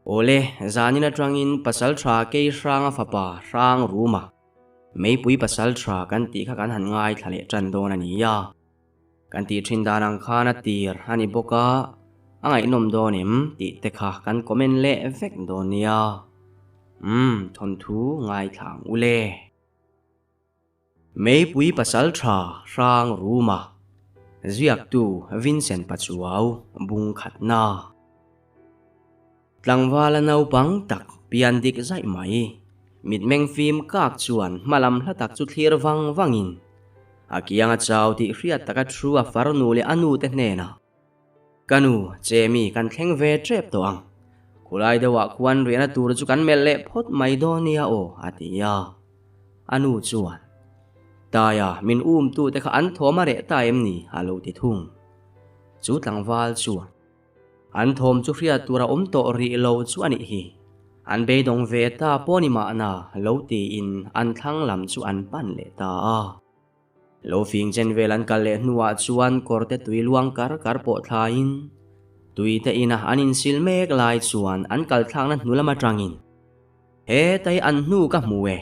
Awle, zanin atangin Pasaltha Keihranga fapa Hrangruma, Meipui Pasaltha kan tih kha kan han ngaithla leh tan dawn a ni a. Kan tih thin dan ang khan a tir a ni bawk a, a ngaihnawm dawn em tih te kha kan comment leh vek dawn nia. Umm, thawnthu ngaithla ang ule. Meipui Pasaltha Hrangruma, Ziaktu Vincent Pachuau, Bungkhatna. Tlangvala naupang tak pian dik zaih mai. Mitmeng fim kak chuan hmalam hla tak chu thlir vang vangin a kianga chau tih hriat taka thu a farnu leh a nute hnenah, Ka nu, Chemi kan thleng ve tep tawh ang. Khulai deuhah khuan riahna tur chu kan melh leh phawt mai dawn nia aw, a ti a. A nu chuan, Taia, min umtute kha an thawm a reh ta em ni? a lo ti thung. Chu tlangval chuan. An thawm chu hriat tur a awm tawh rih lo chu a nih hi. An beidawng ve ta pawh ni mahna lo tiin an thlang lam chu an pan leh ta a. Lo fing chen vel an kal leh hnuah chuan kawrte tui luang kar kar pawh thlaiin tui te ina an insil mek lai chuan an kal thlakna hnu lam atangin Hetai an hnu ka hmu e,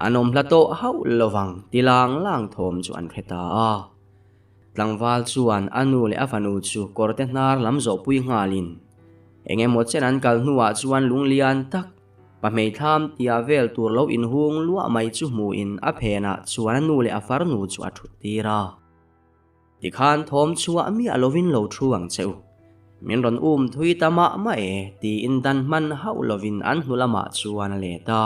an awm hla tawh hauh lovang ti lang lang thawm chu an hre ta a. Tlangval chuan a nu leh a fanu chu kawrte hnar lam zawhpui nghalin eng emaw chen an kal hnuah chuan lunglian tak pahmeithlam tia vel tur lo inhung luah mai chu hmuhin a phenah chuan a nu leh a farnu chu a thut tir a. Tikhan thawm chhuah miah lovin lo thu ang che u. Min rawn um thui ta mah mah e tiin dan hman hauh lovin an hnu lamah chuan a let a.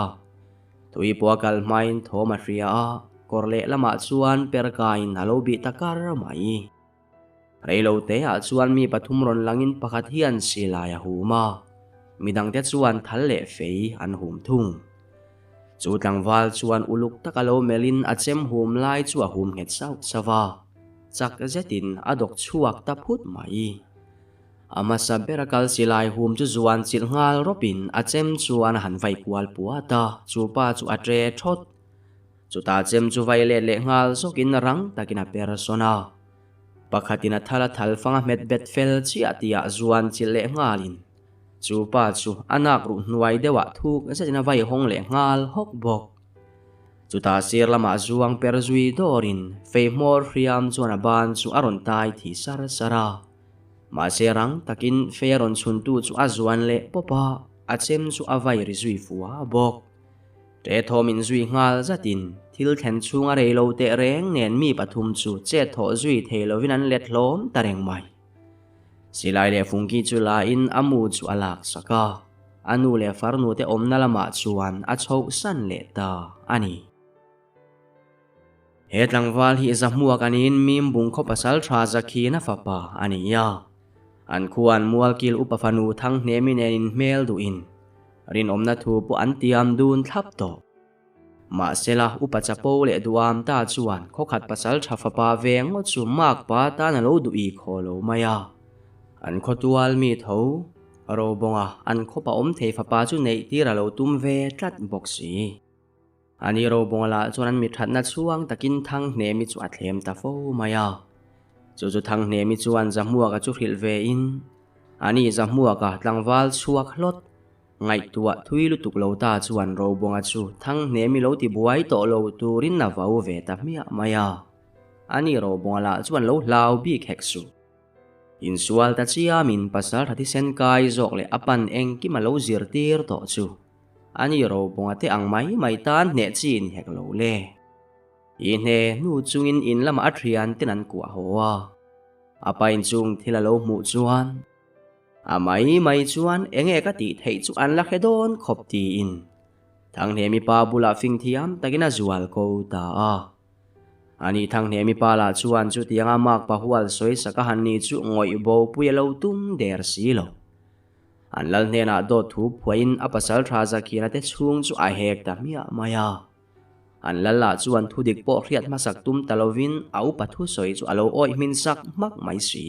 Tui pawh a kal hmain thawm a hria a, kawr leh lamah chuan perkaiin a lo bih ta kar mai. Reilo teah chuan mi pathum rawn langin pakhat hian silai a hum a, midangte chuan thal leh fei an hum thung. Chu tlangval chuan uluk taka lo melhin a chem hum lai chu a hum nghet sauh sauh a, chak zetin a dawk chhuak ta phut mai. A hmasa bera kal silai hum chu zuan chilh nghal rawpin a chem chuan a han vai kual puat a, chu pa chu a tre thawt. Chutah chem chu vai let leh nghal zawkin rang takin a per sawn a. Pakhatin a thal a thal fang a hmet bet fel chiah tihah zuan chilh leh nghalin chu pa chu a nak ruh hnuai deuhah thuk zetin a vai hawng leh nghal hawk bawk. Chutah sir lamah zuang per zui dawrin fei hmawr hriam chuan a ban chu a rawn tai thi sar sar a. Mahse rang takin fei a rawn chhuntu chu a zuan leh pawp a, a chem chu a vai ri zui fua bawk. Ṭe thawm in zui nghal zatin thil thlen chhunga rei lo teh reng nen mi pathum chu chet thawh zui thei lovin an let hlawm ta reng mai. Silai leh fungki chu la in a mu chu a lak sak a, a nu leh farnu te awmna lamah chuan a chhoh san leh ta a ni. He tlangval hi Zahmuak aniin Mimbung khaw pasal tha Zakhina fapa a ni a. An khuan Mualkil upa fanu Thanghnemi nen inhmel duhin rinawmna thu pawh an tiam dun thlap tawh. Mahsela upa Chapo leh Duam ta chuan khawkhat pasal tha fapa ve ngawt chu makpa tan a lo duh i khaw lo mai a. An khawtual mi tho Robawnga an khawpa awm thei fapa chu neih tir a lo tum ve tlat bawk si. Ani Robawnga lah chuan an mithatna chhuang takin Thanghnemi chu a thlem ta fo mai a. Chu chu Thanghnemi chuan Zahmuaka chu hrilh ve in, Ani Zahmuaka tlangval chhuak hlawt, ngaihtuah thui lutuk lo ta chuan Robawnga chu Thanghnemi lo ti buai tawh lo turin a vau ve ta hmiah mai a. Ani Robawnga lah chuan lo hlau bik hek suh. Insual ta chiamin pasal tha thisen kai zawk leh a pan engkim a lo zirtir tawh chu. Ani Robawnga te ang mai mai tan hneh chi ni hek lo le. I hne hnu chungin in lamah a thian ten an kuah haw a. A pain chung thil a lo hmuh chuan a mai mai chuan enge ka tih theih chu an la hre dawn khawp tiin Thanghnemi pa bulah fing thiam takin a zual ko ta a. Ani Thanghnemi pa lah chuan chutianga mak pahual sawi sak a han ni chu ngawih bo pui a lo tum der si lo. An lal hnenah dawt thu phuahin a pasal tha Zakhina te chhung chu a hek ta hmiah mai a. An lal lah chuan thu dik pawh hriat hmasak tum ta lovin a upa thusawi chu a lo awih hmin sak hmak mai si.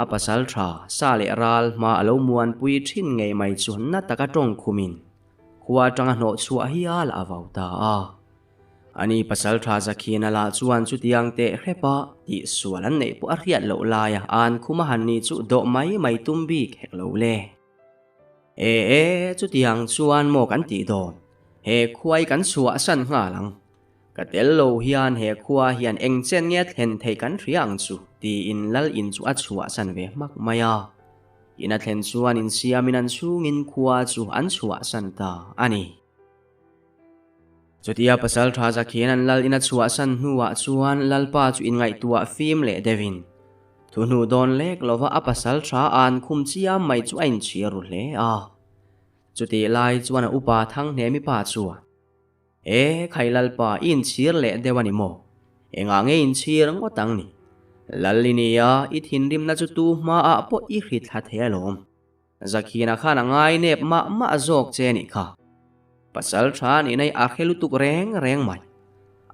A pasal tha sa leh ral hma a lo muanpui thin ngei mai chu na taka tawng khumin khua atanga hnawh chhuah hial a vau ta a. Ani pasal tha Zakhina lah chuan chutiang teh hrep a, tihsual an neih pawh a hriat loh laia an khum a han ni chu dawh mai mai tum bik hek lo le. E e, chutiang chuan maw kan tih dawn? He khuai kan chhuahsan nghal ang. Ka tel lo hian he khua hian eng chen nge thlen theih kan hria ang chu, tiin lal in chu a chhuahsan ve hmak mai a. In a thlen chuan insiamin an chhungin khua chu an chhuahsan ta a ni. Chutia pasal tha Zakhian an lal in a chhuahsan hnuah chuan lalpa chu inngaihtuah fim leh deuhin thu hnu dawn lek lova a pasal tha an khum chiam mai chu a inchhir ru hle a. Chutih lai chuan a upa Thanghnemi pa chuan, E, khai lalpa i inchhir leh deuh a ni maw? Engah nge inchhir ngawt ang ni? Lal i nia, i thinrimna chu tu hmaah pawh i hri thla thei alawm. Zakhina khan a ngai nep mah mah zawk che nih kha. Pasal tha nih nai a hre lutuk reng reng mai.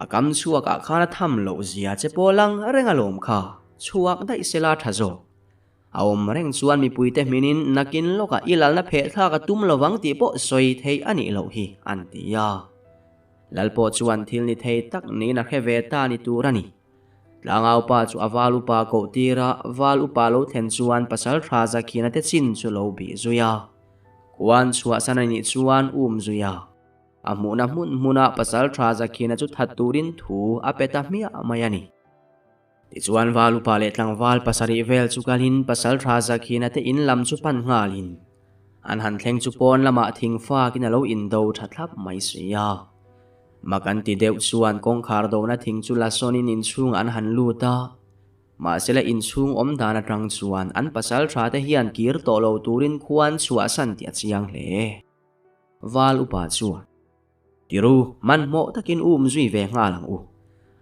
A kam chhuak ah khan a tham loh zia che pawh lang reng alawm kha, chhuak daih sela tha zawk. A awm reng chuan mipuite hminin nakin lawkah i lalna pheh thlak a tum lovang tih pawh sawi theih a nih loh hi an ti a. Lal pawh chuan thil ni thei tak niin a hre ve ta ni tur a ni. Tlangau pa chu a val upa koh tir a, val upa lo thlen chuan pasal tha Zakhina te chin chu lo bih zui a. Khuan chhuahsan a nih chuan um zui a. A hmuhna hmun hmunah pasal tha Zakhina chu that turin thu a pe ta hmiah mai a ni. Tichuan val upa leh tlangval pasarih vel chu kalin pasal tha Zakhina te in lam chu pan nghalin an han thleng chu pawn lamah thingfakin a lo indo tha thlap mai si a. Mak an ti deuh chuan kawngkhar dona thing chu la sawnin inchhungah an han lut a, mahsela inchhung awm dan atang chuan an pasal tha te hian kir tawh lo turin khuan chhuahsan tih a chiang hle. Val upa chuan, Tiru, hmanhmawh takin um zui ve nghal ang u.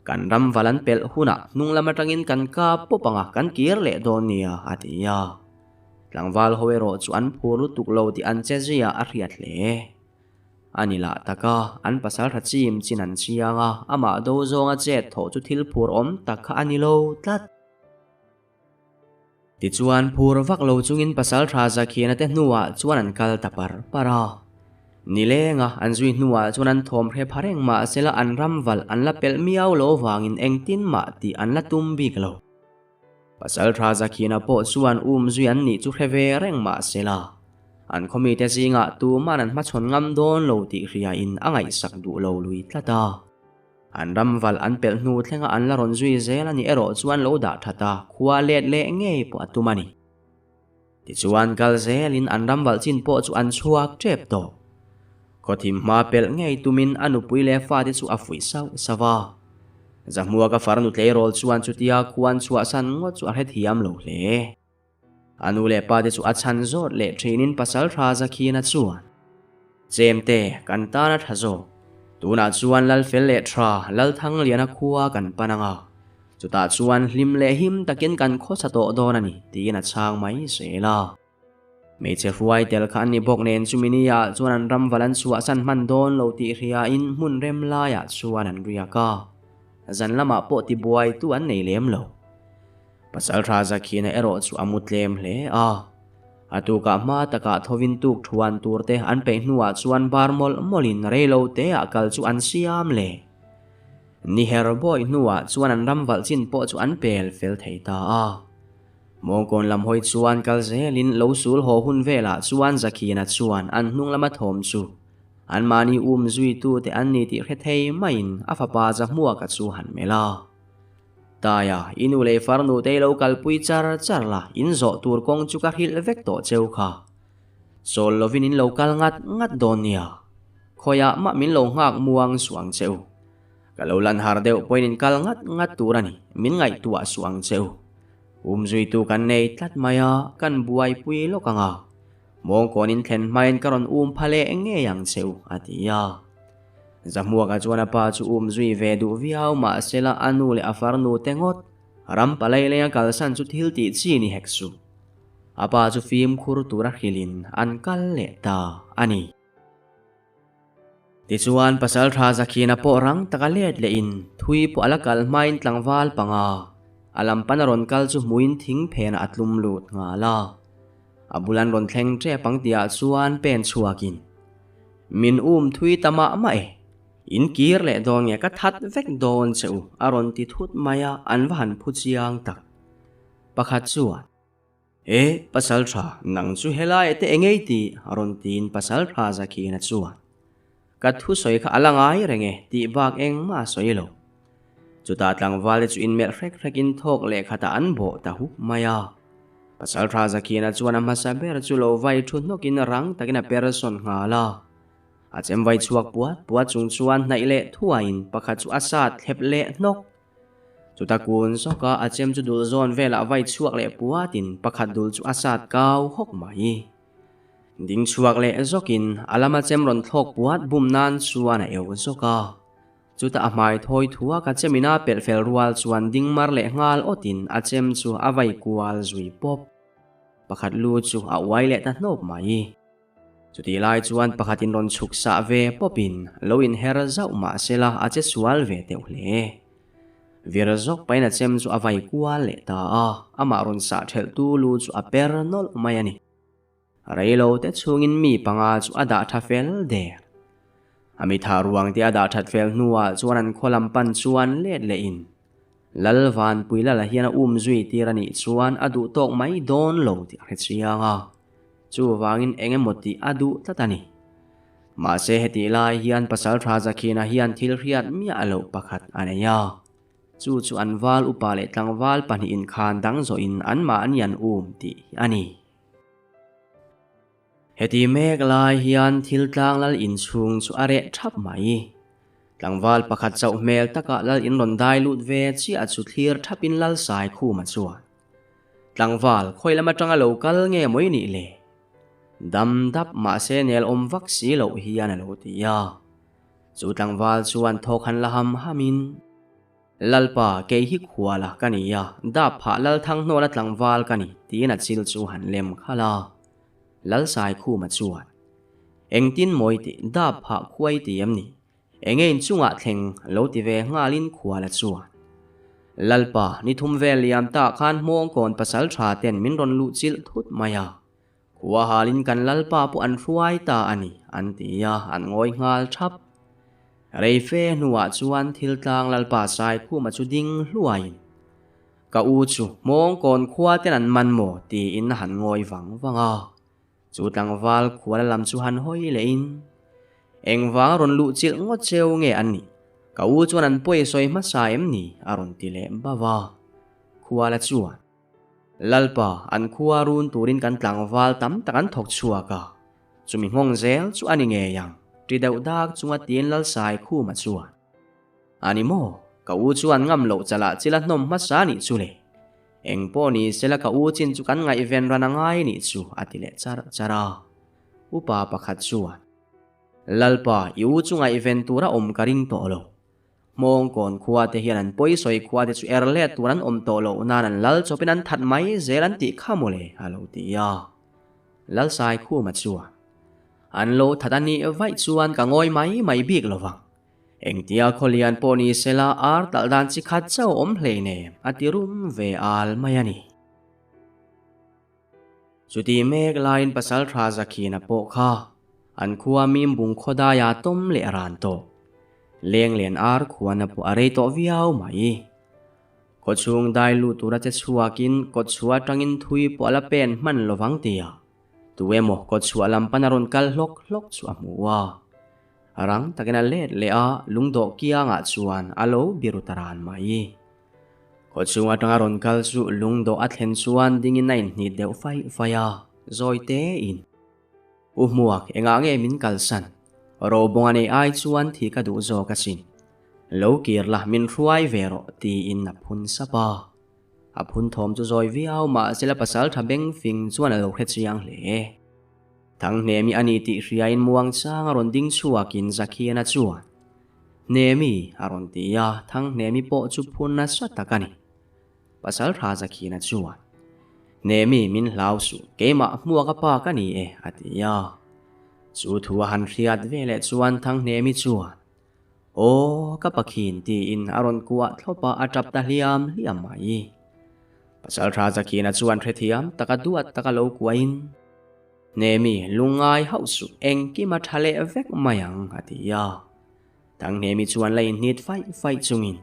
Kan ram val an pelh hunah hnung lam atangin kan kap pawp anga kan kir leh dawn nia, a ti a. Tlangval ho erawh chu an phur lutuk lo tih an che zuiah a hriat hle. A ni lah tak a, an pasal tha chim chin an chiang a, amah do zawnga chet thawh chu thil phur awm tak kha a ni lo tlat. Tichuan, phur vak lo chungin pasal tha Zakhiana te hnuah chuan an kal ta par par a. Nilenga an zui hnuah chuan an thawm hre pha reng mah sela an ram valh an la pelh miau lo vangin engtin mah tih an la tum bik lo. Pasal tha Zakhina pawh chuan um zui an nih chu hre ve reng mah sela, an khawmite zingah tuman an hmachhawn ngam dawn lo tih hriain a ngaihsak duh lo lui tlat a. An ram valh an pelh hnu thlenga an la rawn zui zel a nih erawh chuan lo dah that a, khua let leh ngei pawh a tum a ni. Tichuan kal zelin an ram valh chin pawh chu an chhuak tep tawh. Khawthim hma pelh ngei tumin a nupui leh fate chu a fuih sauh sauh a. Zahmuaka farnu tleirawl chuan chutia khuan chhuahsan ngawt chu a hrethiam lo hle. A nu leh pate chu a chhan zawt leh thinin pasal tha Zakhina chuan, Chemte, kan tan a tha zawk. Tunah chuan Lalfel leh Tha, Lalthangliana khua kan pan ang a. Chutah chuan hlim leh him takin kan khawsa tawh dawn a ni, tiin a chhang mai zel a. Hmeichhe hruai tel kha an ni bawk nen chumi niah chuan an ram val an chhuahsan hman dawn lo tih hriain hmun rem laiah chuan an riak a, zan lamah pawh tibuaitu an nei lem lo. Pasalṭha Zakhina erawh chu a mu tlem hle a, a tukah hma takah thovin tuk thuan turte an peih hnuah chuan bar mawlh mawlhin reilo teah kal chu an siam le. Ni her bawi hnuah chuan an ram valh chin pawh chu an pel fel thei ta a. Mawngkawn lam hawi chuan kal zelin lo sul haw hun velah chuan Zakhina chuan an hnung lama thawm chu anmahni um zuitute an ni tih hre thei maiin a fapa Zahmuaka chu han melh a. Taia, i nu leh farnu te i lo kalpui char char la, in zawh tur kawng chu ka hrilh vek tawh cheu kha. Chawl lovin in lo kal ngat ngat dawn nia. Khawiah mah min lo nghak muang suh ang che u. Ka lo lan har deuh pawhin in kal ngat ngat tur a ni, min ngaihtuah suh ang che u. Umzuitu kan nei tlat mai a, kan buaipui lawk ang a. Mawngkawn in thlen hmain ka rawn um pha leh ngei ang che u, a ti a. Zahmuaka chuan a pa chu um zui ve duh viau mahsela a nu leh a farnu te ngawt ram palai lenga kalsan chu thil tih chi ni hek suh. A pa chu fimkhur tura hrilhin an kal leh ta a ni. Tichuan pasal tha Zakhina pawh rang taka let lehin thui pawh a la kal hmain tlangval panga a lam pan a rawn kal chu hmuin thing phenah a tlum lut nghal a. A bul an rawn thleng tep ang tihah chuan pen chhuakin, Min um thui ta mah mah e, in kir leh dawn nge ka that vek dawn che u a rawn ti thut mai a, an va han phu chiang tak. Pakhat chuan. E, Pasalṭha, nang chu helai te engei tih? a rawn tiin Pasalṭha Zakhina chuan, Ka thusawi kha a la ngai reng e tih bak engmah a sawi lo. Chutah tlangvalte chu inmelh hrek hrekin thawk leh khatah an bawh ta hup mai a. Pasalṭha Zakhina chuan a hmasa ber chu lo vai thu hnawkin rang takin a per sawn nghal a. A chem vai chhuak puat puat chung chuan hnaih leh thuaiin pakhat chu a sat thlep leh hnawk. Chuta kun zawka a chem chu dul zawn velah vai chhuak leh puatin pakhat dul chu a sat kau hawk mai. Ding chhuak leh zawkin a lama chem rawn thlawk puat bum nan chuan a eu zawk a. Chuta a hmai thawi thuak a chem ina pelh fel rual chuan ding mar leh nghal awtin a chem chu a vai kual zui pawp. Pakhat lu chu a uai leh ta hnawp mai. Chutih lai chuan pakhatin rawn chhuk sah ve pawpin lo inher zauh mah sela a che sual ve teuh hle. Vir zawk pahin a chem chu a vai kual leh ta a, amah rawn sah thelhtu lu chu a per nawlh mai a ni. Reilo te chhungin mi panga chu a dah tha fel der. A mitha ruang te a dah that fel hnuah chuan an khaw lam pan chuan let lehin Lal Vanpuilala hian a um zui tir a nih chuan a duh tawk mai dawn lo tih a hre chiang a, chuvangin eng emaw tih a duh tlat a ni. Mahse hetih lai hian Pasaltha Zakhina hian thil hriat miah loh pakhat a nei a, chu chu an val upa leh tlangval pahnihin khan dang zawhin anmahni an um tih hi a ni. Heti mek lai hian thil tlang lal inchhung chu a reh thap mai. Tlangval pakhat chauh hmel takah lal in rawn dai lut ve chiah chu thlir thapin lal sai khuma chuan, Tlangval, khawi lam atanga lo kal nge mawi nih le? Dam dap mahse nel awm vak si loh hian a lo ti a. Chu tlangval chuan thawk han la ham hamin, Lalpa, kei hi khuala ka ni a, dap phah Lalthanghnawla tlangval ka ni, tiin a chil chu han lem khalh a. Lalsaikhuma chuan, Engtin mawi tih dap phah khuai ti em ni? Enge inchungah thleng lo ti ve nghalin khuala chuan, Lalpa, ni thum vel liam tah khan hmawngkawn pasal tha ten min rawn luh chilh thut mai a, khua halin kan Lalpa pawh an hruai ta a ni, an ti a, an ngawi nghal thap. Reife hnuah chuan thil tlang Lalpa Saikhuma chu ding hluaiin, Ka u chu hmawngkawn khua ten an man maw? tiin a han ngawi vang vang a. Chu tlangval khuala lam chu han hawi lehin, Engvang a rawn luh chilh ngawt cheu nge an nih? Ka u chuan an pawi sawi hmasa em ni? a rawn ti leh bauh a. Khuala chuan, Lalpa, an khua run turin kan tlangval tam tak an thawk chhuak a, chumi nghawng zel chu a ni ngei ang, ti deuh dak chunga tiin Lalsaikhuma chuan, A ni maw? Ka u chuan ngam loh chalah chila hnawm hmasa nih chu le. Eng pawh ni sela ka u chin chu kan ngaihven ran a ngai nih chu a ti leh char char a. Upa pakhat chuan, Lalpa, i u chu ngaihven tura awm ka ring tawh lo. Hmawngkawn khua te hian an pawisawi khua te chu er let tur an awm tawh loh nan an lal chawpin an that mai zel an tih kha mawle a lo ti a. Lalsaikhuma chuan, An lo that a nih vaih chuan ka ngawi mai mai bik lo vang. Engtia khawlian pawh ni sela ar talh dan chi khat chauh awm hleinem a ti rum ve al mai a ni. Chuti mek laiin pasal tha Zakhina pawh kha an khua Mimbung khawdaia tawm leh ran tawh. Lenglen ar khuana pawh a rei tawh viau mai. Khawchhung dai lut tura che chhuakin kawtchhuah atangin thui pawh a la pen hman lovang tia tu emaw kawtchhuah lam pan a rawn kal hlawk hlawk chu a hmu a. Rang takin a let leh a, lungdawh kiangah chuan a lo biru ta ran mai. Khawchhung atanga rawn kal chu lungdawh a thlen chuan dingin a inhnit deuh faih faih a, zawi tein, U Hmuak, engah nge min kalsan? Robawng a nei ai chuan thi ka duh zawk asin. Lo kir la, min hruai ve rawh, tiin a phun sap a. A phun thawm chu zawi viau mahsela pasal tha beng fing chuan a lo hre chiang hle. Thanghnemi a ni tih hriain muangchang a rawn ding chhuakin Zakhiana chuan, Hnemi, a rawn ti a, Thanghnemi pawh chu phun nasa tak a ni. Pasaltha Zakhiana chuan, Hnemi, min hlau suh, keimah hmuaka pa ka ni e, a ti a. Chu thu a han hriat veleh chuan Thanghnemi chuan, Aw, ka pakhin tiin a rawn kuah thlawp a, a tap ta hliam hliam mai. Pasaltha Zakhina chuan hrethiam taka duat taka lo kuahin, Hnemi, lungngai hauh suh, engkim a tha leh vek mai ang, a ti a. Thanghnemi chuan la inhnit faih faih chungin,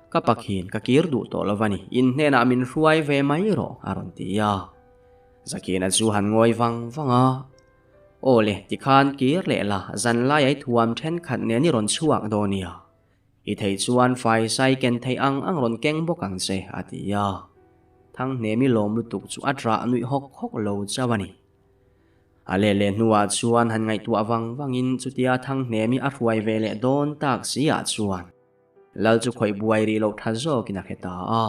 Ka pakhin, ka kir duh tawh lo va ni, in hnenah min hruai ve mai rawh, a rawn ti a. Zakina chu han ngawi vang vang a. Aw le, tikhan kir leh la, zanlai ai thuam thenkhat nen i rawn chhuak dawn nia. I theih chuan fai sai ken theih ang ang rawn keng bawk ang che, a ti a. Thanghnemi lawm lutuk chu a ṭah nuih hawk hawk lo chauh a ni. A let leh hnuah chuan han ngaihtuah vang vangin chutia Thanghnemi a hruai ve leh dawn tak si ah chuan Lal chu khawih buai rih loh tha zawkin a hre ta a.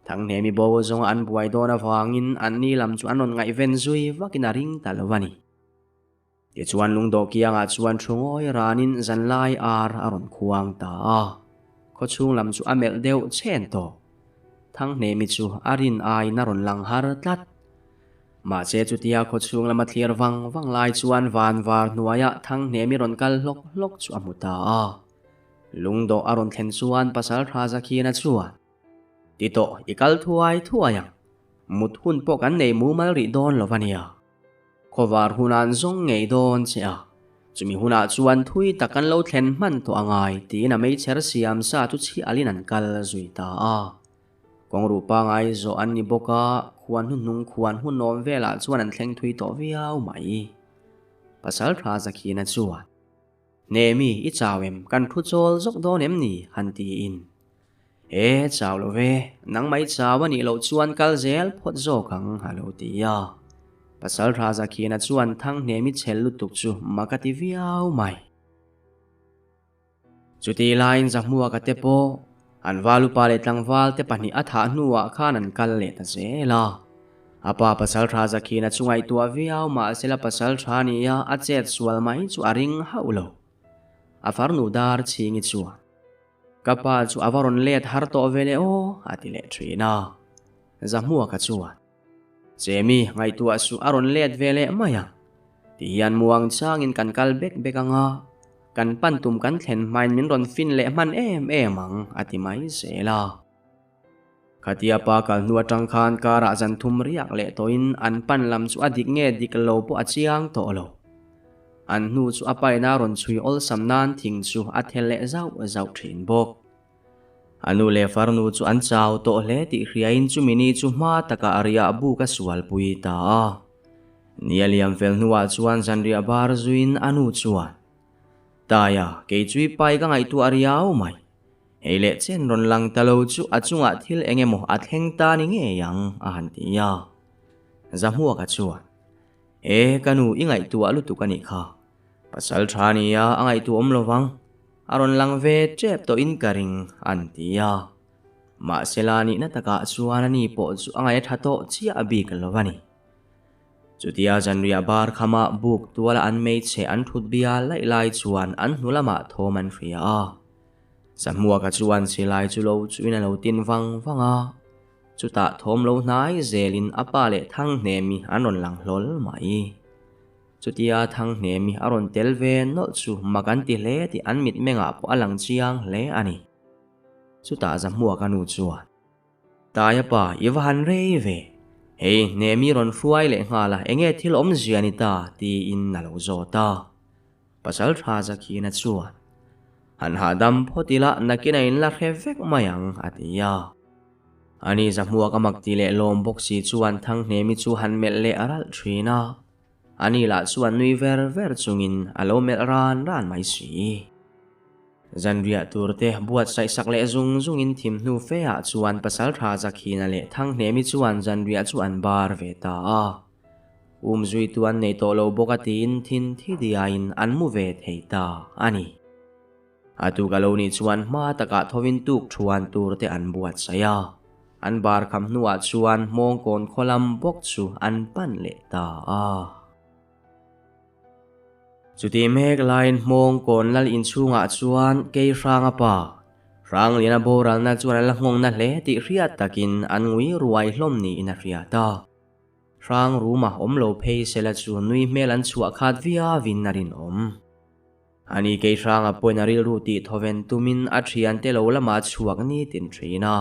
Thanghnemi bo zawnga an buai dawn avangin anni lam chu an rawn ngaihven zui vakin a ring ta lo a ni. Tichuan lungdawh kiangah chuan thu ngawi ranin zanlai ar a rawn khuang ta a, khawchhung lam chu a melh deuh chhen tawh. Thanghnemi chu a rin aiin a rawn lang har tlat. Mahse chutia khawchhung lama thlir vang vang lai chuan van var hnuaiah Thanghnemi rawn kal hlawk hlawk chu a hmu ta a. Lungdawh a rawn thlen chuan Pasaltha Zakhina chuan, Ti tawh, i kal thuai thuai ang. Mut hun pawh kan nei mumal rih dawn lo a nia. Khawvar hunah an zawng ngei dawn che a, chumi hunah chuan thui tak an lo thlen hman tawh a ngai tiin a meichher siam sa chu chhialin an kal zui ta a. Kawngruh pangai zawh an ni bawk a, khuan hnuhnung khuan hunawm velah chuan an thleng thui tawh viau mai. Pasal tha Zakhina chuan. Hnemi, i chau em? Kan thu chawl zawk dawn em ni? han tiin. E, chau lo ve, nang mai chau a nih loh chuan kal zel phawt zawk ang, a lo ti a. Pasal Raza Khina chuan Thanghnemi chhel lutuk chu mak a ti viau mai. Chutih laiin Zahmuaka te pawh an valupa leh tlangval te pahnih a thah hnuah khan an kal leh ta zel a. A pa pasal tha Zakhina chu ngaihtuah viau mahsela pasal tha nia a chet sual mai chu a ring hauh lo. A farnu dar chhingi chuan, Ka pa chu a va rawn let har tawh ve le aw, a ti leh thin a. Zahmuaka chuan, Chemi, ngaihtuah suh a rawn let ve leh mai ang. Ti hian muang changin kan kal bek bek ang a, kan pan tum kan thlen hmain min rawn fin leh hman em em ang, a ti mai zel a. Khatia pa kal hnu atang khan karah zan thum riak leh tawhin an pan lam chu a dik nge dik lo pawh a chiang tawh lo. An hnu chu a paina rawn chhui awlsam nan thing chu a thel leh zauh zauh thin bawk. A nu leh farnu chu an chau tawh hle tih hriain chumi ni chu hma takah a riah buk a sualpui ta a. Ni a liam fel hnuah chuan zanriah bar zuiin a nu chuan, Taia, kei chu i pai ka ngaihtuah riau mai. Hei leh chen rawn lang ta lo chu a chungah thil eng emaw a thleng ta ni ngei ang, a han ti a. Zahmuaka chuan, E, ka nu i ngaihtuah lutuk a nih kha. Pasal tha nia a ngaihtuah awm lo vang. A rawn lang ve tep tawhin ka ring, an ti a. Mahsela nihna takah chuan ani pawh chu a ngaih a tha tawh chiah bik lo a ni. Chutia zanriah bar khama buk tuala an hmeichhe an thut bia laih lai chuan an hnu lamah thawm an hria a. Sahmuaka chuan silai chu lo chuin a lo tin vang vang a. Chutah thawm lo hnai zelin a pa leh Thanghnemi an rawn lang hlawl mai. Chutia Thanghnemi a rawn tel ve nawlh chu mak an ti hle tih an mitmengah pawh a lang chiang hle a ni. Chutah Zahmuaka nu chuan. Taia pa, i va han rei ve. Hei, Hnemi rawn hruai leh nghal a, enge thil awmzia ni ta? tiin a lo zawt a. Pasal tha Zakhina chuan, Han hahdam phawt ila, nakin a inla hre vek mai ang, a ti a. Ani Zahmuak a mak ti leh lawm bawk si chuan Thanghnemi chu han melh leh ralh thin a. Ani lah chuan nui ver ver chungin a lo melh ran ran mai si. Zanriah tur te buatsaih sak leh zung zungin thim hnu fe ah chuan Pasaltha Zakhina leh Thanghnemi chuan zanriah chu an bar ve ta a. Umzuitu an nei tawh lo bawk a tiin thin thi diaiin an mu ve thei ta a ni. A tuk a lo nih chuan hma takah thovin tuk thuan tur te an buatsaih a. An bar kham hnuah chuan hmawngkawn khawlam bawk chu an pan leh ta a. Chuti mek laiin hmawng kawn lal inchhungah chuan kei hranga pa, Hrangliana boralna chuan a la nghawngna hle tih hriat takin an ngui ruai hlawm niin a hriat a. Hrang ruma awm lo phei sela chu nui hmel an chhuah khat viauin a rinawm. Ani kei hranga pawhin a rilru tih thawven tumin a thiante lo lamah chhuak nitin thin a.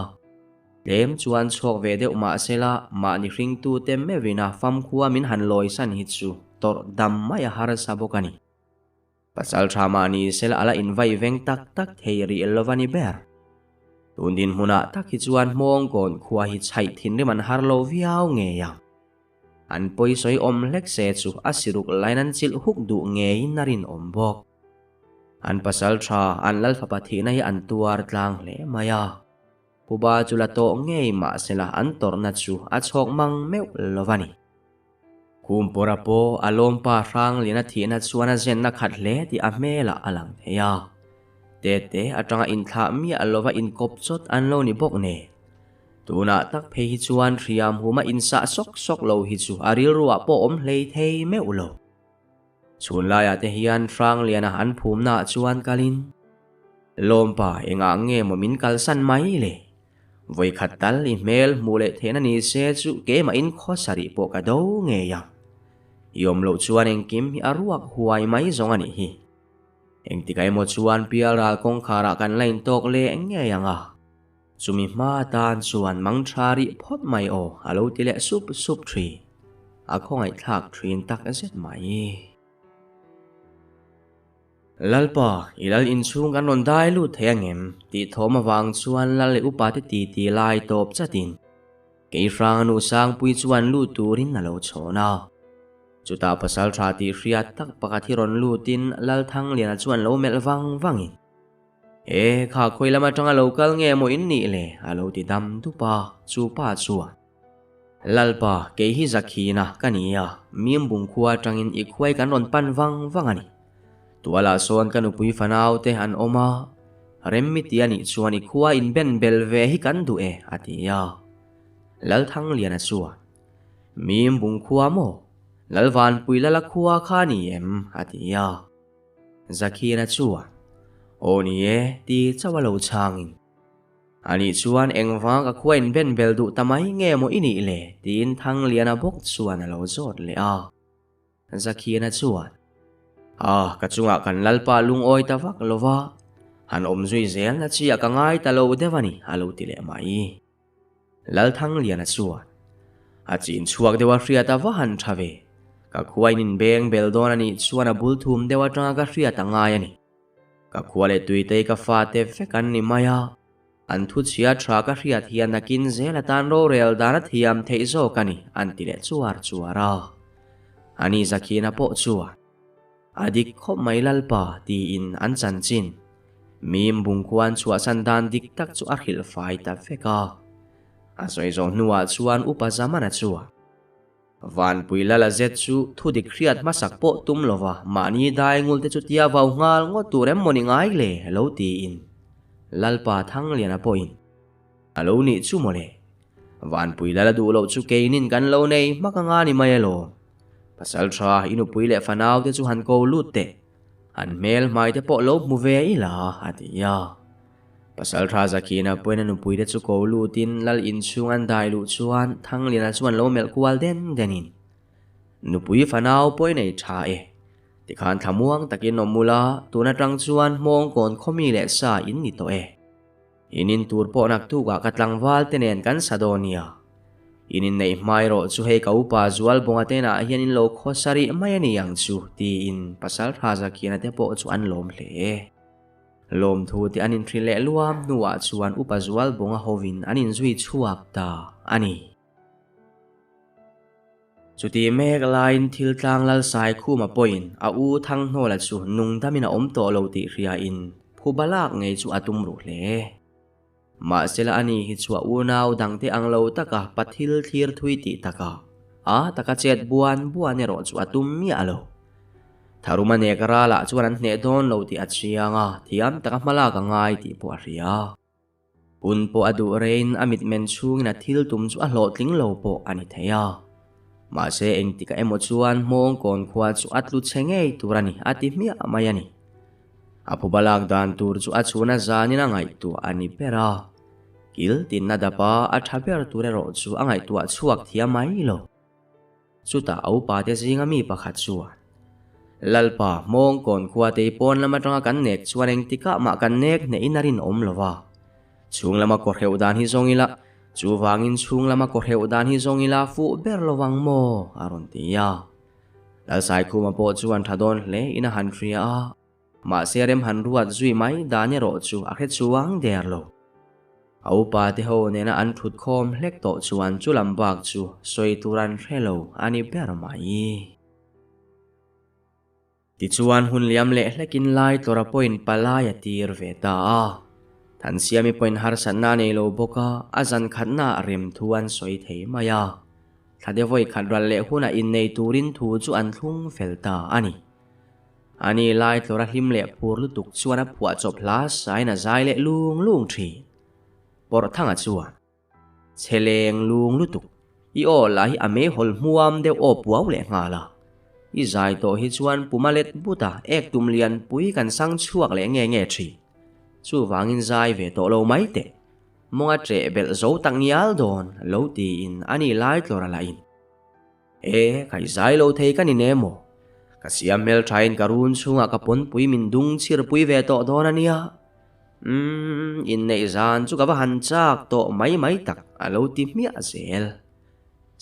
Tlem chuan chhuak ve deuh mah sela, mahni hringtute meuhin a famkhua min han lawisan hi chu tawrh dam mai a harsa bawk a ni. Pasal tha mah ni sela a la invai veng tak tak thei rih lo va ni ber. Tun dinhmunah tak hi chuan hmawngkawn khua hi chhaih thinrim an har lo viau ngei ang. An pawi sawi awm hlek se chu a siruk lain an chilh huk duh ngeiin a rinawm bawk. An pasal tha an lal fapa thihna hi an tuar tlang hle mai a. Phuba chu la tawh ngei mahsela an tawrhna chu a chhawk mang meuh lo a ni. Khumpawra pawh a lawmpa Hrangliana thihna chuan a zenna khat hle tih a hmelah a lang thei a. Tete atanga inthlah miah lova inkawp chawt an lo ni bawk nen. Tunah tak phei hi chuan hriam huma insah sawk sawk lo hi chu a rilruah pawh awm hlei thei meuh lo. Chhunlaiah te hian Hrangliana an phumnaah chuan kalin, Lawmpa engah nge maw min kalsan mai le? Vawikhat tal i hmel hmuh leh theihna ni se chu keimahin khaw sarih pawh ka do ngei ang. I awm loh chuan engkim hi a ruak huai mai zawng a nih hi. Engtikah emaw chuan pialral kawngkharah kan la intawk leh ngei ang a. Chumi hma atan chuan mang tha rih phawt mai aw a lo ti leh sup sup thin. A khawngaihthlak thin tak zet mai. Lalpa, i lal inchhung kan rawn dai lut thei angem? tih thawm avang chuan lal leh upate ti ti lai tawp chatin kei hrang nu Sangpui chuan lut turin a lo chhawn a. Chutah pasal tha tih hriat tak pakhat hi rawn lutin Lal Thangliana chuan lo melh vang vangin, E, kha khawi lam atanga lo kal nge maw in nih le? a lo ti dam dup a, chu pa chuan, Lalpa, kei hi Zakhina ka ni a, Mimbung khua atangin i khuai kan rawn pan vang vang a ni. Tualah sawn ka nupui fanau te an awm a, Remmi ti a nih chuan i khua in ben bel ve hi kan duh e, a ti a. Lalthangliana chuan, Mimbung khua maw? Lalvanpui lala khua kha ni em? a ti a. Zakhina chuan, Aw ni e, ti chauh a lo chhangin. Anih chuan engvang ka khua in ben bel duh ta mai nge maw i nih le? tiin Thangliana bawk chuan a lo zawt leh a. Zakhiana chuan, Ah, ka chungah kan Lalpa lungawi ta vak lo va, han awm zui zel na chiah ka ngai ta lo deuh a ni, a lo ti leh mai. Lalthangliana chuan, A chin chhuak deuh a hriat a va han tha ve, ka khua in inbeng bel dawn a nih chuan a bul thum deuh atanga ka hriat a ngai a ni. Ka khua leh tuitei ka fate vek an ni mai a, an thu chhia tha ka hriat hian nakin zel atan rorel dan a thiam theih zawk a ni, an ti leh chuar chuar a. Ani Zakhina pawh chuan, A dik khawp mai Lalpa, tiin an chanchin mim bungkhuan chhuahsan dan dik tak chu a hrilh fai ta vek a. A sawi zawh hnuah chuan Upa Zamana chuan, Vanpui lala zet chu thu dik hriat hmasak pawh tum lova mahni daingul te chu tia vau nghal ngawt tur em mawni ngai le lo tiin Lalpa Thangliana pawhin a lo nih chu mawle. Vanpui lala duh loh chu keinin kan lo nei hmak anga ni mai alawm. Pasal tha i nupui leh fanau te chu han ko lut teh. An hmel hmai te pawh lo hmu ve ila a ti a. Pasalṭha Zakhina pawhin a nupuite chu ko lutin lal inchhung an dai luh chuan Thangliana chuan lo melh kual den denin, Nupui fanau pawhin ei ṭha e. Tikhan thlamuang takin awm ula, tun aṭang chuan hmawngkawn khawmi leh sa in ni tawh e. In in tur pawh naktukah ka tlangval te nen kan sa dawn nia. In inneih hma erawh chu hei ka upa Zualbawnga te inah hian in lo khawsa rih mai a ni ang chu, tiin Pasalṭha Zakhina te pawh chu an lawm hle. Lawmthu te an inhrilh leh luam hnuah chuan Upa Zualbawnga hovin an inzui chhuak ta a ni. Chuti mek laiin thil tlang lal Saikhuma pawhin a u Thanghnawla chu nungdamin a awm tawh lo tih hriain phuba lak ngei chu a tum ruh hle. Mahsela ani hi chu a unau dangte ang lo taka pathil thlir thui tih taka a taka chet buan buan erawh chu a tum miah lo. Tharuma nek ralah chuan an hneh dawn lo tih a chiang a, thiam taka hmalak a ngai tih pawh a hria. Hun pawh a duh reiin a mitmen chhungin a thil tum chu a hlawhtling lo pawh a ni thei a. Mahse engtikah emaw chuan hmawngkawn khua chu a tlu chhe ngei tur a ni a ti hmiah mai a ni. A phuba lak dan tur chu a chhuna zanin a ngaihtuah a ni ber a, kil tinna dapa a tha ber tur erawh chu a ngaihtuah chhuak thiam mai lo. Chutah a upa te zinga mi pakhat chuan, Lalpa, hmawngkawn khua tei pawn lam atanga kan nek chuan engtikah mah kan nek hnehin a rinawm lo va. Chhung lama kawhreuh dan hi zawng ila, chuvangin chhung lama kawhreuh dan hi zawng ila fuh ber lo vang maw? a rawn ti a. Lalsaikhuma pawh chuan tha dawn hle in a han hria a, mahse rem han ruat zui mai dan erawh chu a hre chuang der lo. A upa te ho nena an thut khawm hlek tawh chuan chu lam bak chu sawi tur an hre lo a ni ber mai. Tichuan hun liam leh hlekin lai tlawra pawhin palai a tir ve ta a. Thansiami pawhin harsatna a nei lo bawk a, a zan khatna ah rem thu an sawi thei mai a. Thla de vawi khat ral leh hunah innei turin thu chu an thlung fel ta a ni. Ani lai tlawra hlim leh phur lutuk chuan a phuahchawp hla sain a zai leh lung lung thin. Pawrhthanga chuan. Chhe leng lung lutuk. I aw lah hi a meihawl hmuam deuh aw puau leh nghal a. I zai tawh hi chuan puma let but a ek tum lian pui kan sang chhuak leh nge nge thin. Chuvangin zai ve tawh lo mai teh. Mawnga ṭeh belh zo tak ngial dawn lo tiin a ni lai tlawr a la in. E, ka i zai lo thei ka ni ne maw? Ka siam hmelthain ka run chhungah ka pawnpui min dung chhirpui ve tawh dawn a nia. Umm, inneih zan chu ka va han chak tawh mai mai tak a lo ti hmiah zel.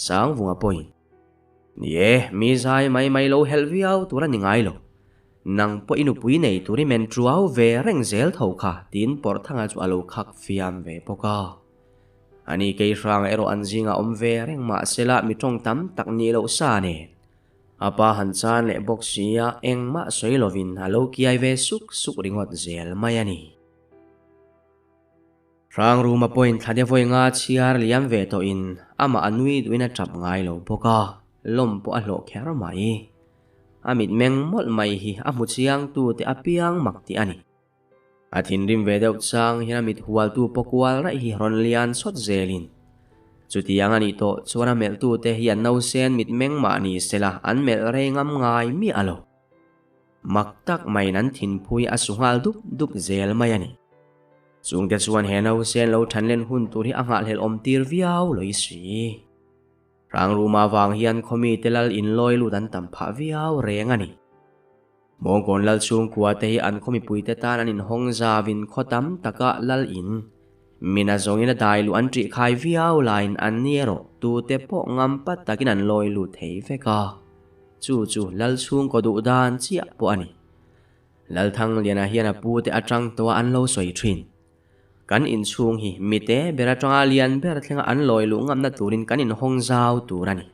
Sangvunga pawhin, Ni e, mi zai mai mai lo helh viau tur a ni ngai lo. Nang pawh i nupui nei tur i men tuau ve reng zel tho kha tiin Pawrhthanga chu a lo khak fiam ve bawk a. Ani kei hrang erawh an zingah awm ve reng mahsela mi tawng tam tak nih loh sa nen. A pa han chan leh bawk sia engmah sawi lovin a lo kiai ve suk suk ringawt zel mai a ni. Hrang ruma pawhin thla de vawi nga chhiar liam ve tawhin amah a nui duhin a tap ngai lo bawk a, lawm pawh a hlawh kher mai. A mitmeng mawlh mai hi a hmu chiangtu te apiang mak tih a ni. A thinrim ve deuh chang hian a mit hualtu pawh kual raih hi rawn lian sawt zelin. Chutiang a nih tawh chuan a melhtute hi an nausen mitmeng mah ni sela an melh rei ngam ngai miah lo. Mak tak maiin an thinphui a su nghal dup dup zel mai a ni. Chungte chuan he nausen lo thanlen hun tur hi a nghahhlelh awm tir viau lawih si. Hrangruma vang hian khawmite lal inlawi lut an tam phah viau reng a ni. Mawngkawn lal chhungkua te hi an khaw mipuite tan an inhawng zavin khaw tam taka lal in min a zawngin a dai luh an ṭih khai viau laiin an ni erawh tute pawh ngam pat takin an lawi lut thei vek a, chu chu lal chhungkaw duh dan chiah pawh a ni. Lalthangliana hian a pute aṭang tawha an lo sawi ṭhin. Kan inchhung hi mite ber aṭanga lian ber thlenga an lawi luh ngamna turin kan inhawng zau tur a ni.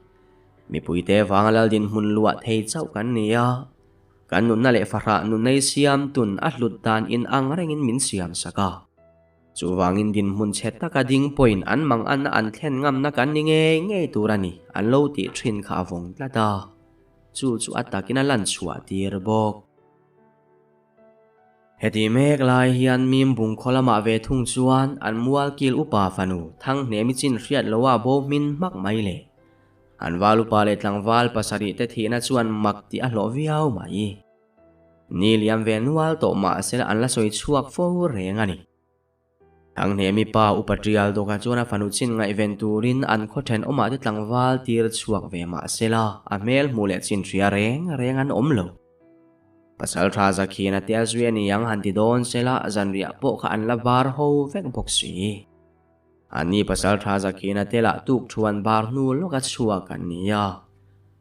Mipuite vanga lal dinhmun luah thei chauh kan ni a, kan nunna leh fahrah nunnei siam tun a hlut dan in ang rengin min siam sak a. Chuvangin dinhmun chhe taka ding pawhin an manganna an thlen ngamna kan ni ngei ngei tur a ni an lo tih thin kha a vawng tlat a, chu chu a takin a lan chhuah tir bawk. Heti mek lai hian mim bung khaw lamah ve thung chuan an mual kil upa fanu Thanghnemi chin hriat loa bo hmin hmak mai le. An val upa leh tlangval pasarih te thihna chuan mak tih a hlawh viau mai. Ni liam ve nual tawh mahsela an la sawi chhuak fo reng a ni. Thanghnemi pa upa Tial dawkah chuan a fanu chin ngaihven turin an khaw thenawmah te tlangval tir chhuak ve mah sela a hmel hmuh leh chin hria reng reng an awm lo. Pasal tha Zakhian a tia zui a ni ang han ti dawn sela zanriah pawh kha an la bar ho vek bawk si. Anni pasal tha Zakhian a te lah tuk thuan bar hnu lawka chhuak an ni a,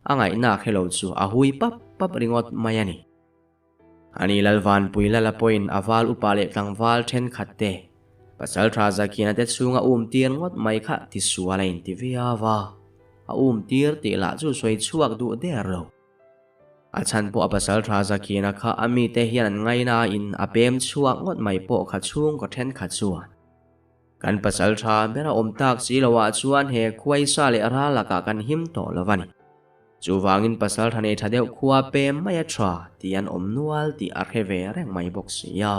a ngaihna khelo chu a hui pap pap ringawt mai a ni. Ani Lalvanpui Lala pawhin a val upa leh tlangval thenkhat te, pasal tha Zakiana te chhunga um tir ngawt mai kha tisual a inti viau a, a um tir tih lah chu sawi chhuak duh der lo. A chhan pawh a pasal tha Zakiana kha a mite hian an ngaina in a pem chhuak ngawt mai pawh kha chhungkaw thenkhat chuan kan pasal tha ber a awm tak si loah chuan he khuaisa leh ral lakah kan him tawh lo a ni. Chuvangin pasal tha nei tha deuh khua pem mai a tha tih an awm nual tih a hre ve reng mai bawk si a.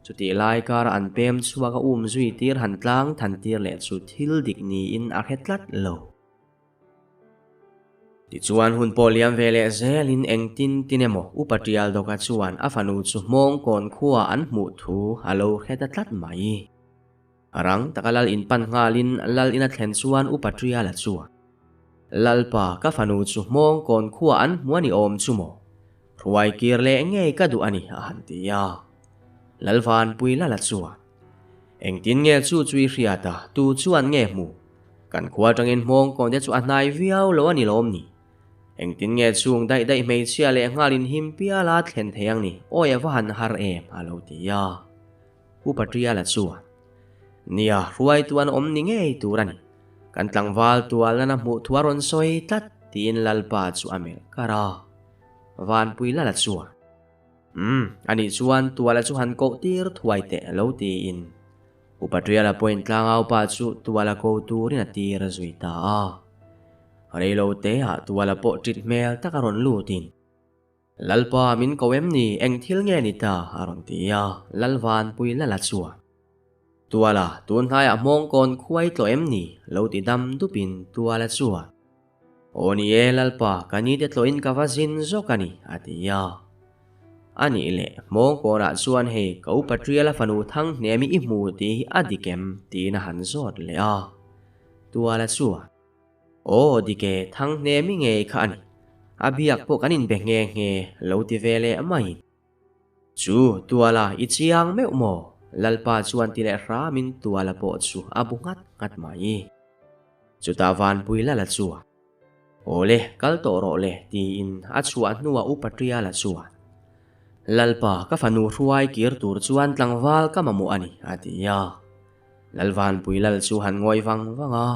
Chutih lai kara an pem chhuak a um zui tir han tlang than tir leh chu thil dik niin a hre tlat lo. Tichuan hun pawh liam ve leh zelin engtin tin emaw Upa Tial Dawka chuan a fanu chu Hmawngkawn khua an hmuh thu a lo hre ta tlat mai. Rang taka lal in pan nghalin lal in a thlen chuan Upa Tiala chuan, Lalpa, ka fanu chu Hmawngkawn khua an hmu a ni awm chu maw? Hruai kir leh ngei ka duh a ni, a han ti a. Lalvanpui Lala chuan, Engtin nge chu chu i hriat a, tu chuan nge hmu? Kan khua atangin Hmawngkawn te chu a hnai viau lo a ni lawm ni? Engtin nge chung daih daih hmeichhia leh nghalin him piala thlen thei ang ni? Awi a va han har em, a lo ti a. Upa Tiala chuan. Nia, hruaitu an awm ni ngei tur a ni. Kan tlangval tual nana hmuh thu a rawn sawi tlat, tiin Lalpa chu a melh kar a. Vanpui Lala chuan, Umm, anih chuan tuala chu han koh tir thuai teh lo tiin Upa Triala pawhin tlangaupa chu tuala ko turin a tir zui ta a. Reilo teah tuala pawh ṭit hmel tak a rawn lutin, Lalpa min ko em ni, eng thil nge ni ta? a rawn ti a, Lalvanpui Lala chuan, Tuala, tun hnaiah hmawngkawn khuai tlawh em ni? lo ti dam dupin tuala chuan, Aw ni e Lalpa, ka nite tlawhin ka va zin zawk a ni, a ti a. A nih leh, hmawngkawnah chuan hei ka upa Triala fanu Thanghnemi i hmu tih hi a dik em? tiin a han zawt leh a. Tuala chuan, Aw dik e, Thanghnemi ngei kha a ni. A biak pawh kan inbe nghe nghe, lo ti ve leh maiin. Chu, Tuala, i chiang meuh maw? Lalpa chuan ti leh hramin Tuala pawh chu a bu nghat nghat mai. Chutah Vanpui Lala chuan, Aw le, kal tawh rawh le, tiin a chhuah hnuah Upa Ṭiala chuan, Lalpa, ka fanu hruai kir tur chuan tlangval ka mamawh a ni, a ti a. Lal Vanpui Lal chu han ngawi vang vang a.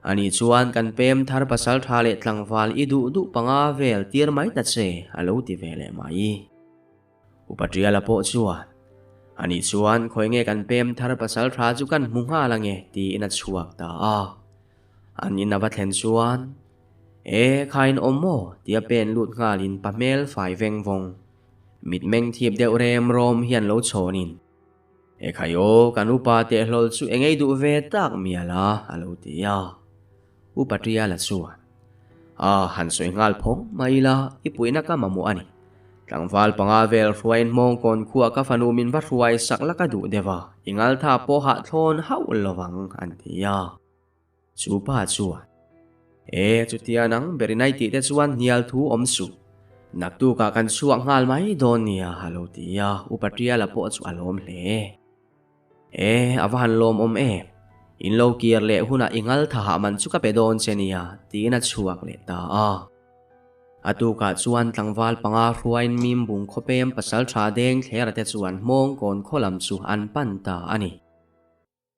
Ani chuan kan pem thar pasal tha leh tlangval i duh duh panga vel tir mai ta che, a lo ti ve leh mai. Upa Ṭiala pawh chuan, Ani chuan khawi nge kan pem thar pasal tha chu kan hmu nghal ange, tiin a chhuak ta a. An in a va thlen chuan, E, kha in awm maw? tia pen lut nghalin pa hmel fai veng vawng, mitmeng thip deuh rem rawm hian lo chhawnin, Ekhai aw, kan upa tehlawl chu engei duh ve tak mial a, a lo ti a. Upa Ṭiala chuan, A, han sawi nghal phawng mai ila, i puihna ka mamawh a ni. Tlangval panga vel hruaiin hmawngkawn khuah ka fanu min va hruai sak la ka duh deuh a, i ngaltha pawh hahthlawn hauh lovang, an ti a. Chu pa chuan, E, chutia nang berinai tih te chuan hnial thu awm suh. Naktukah kan chhuak nghal mai dawn nia, a lo ti a, Upa Ṭiala pawh chu a lawm hle. E, a va han lawmawm em. In lo kir leh hunah i ngal tha man chu ka pe dawn che nia, tiin a chhuak leh ta a. A tukah chuan tlangval panga hruaiin Mimbung khawpem pasalṭha deng thlera te chuan hmawngkawn khaw lam chu an pan ta a ni.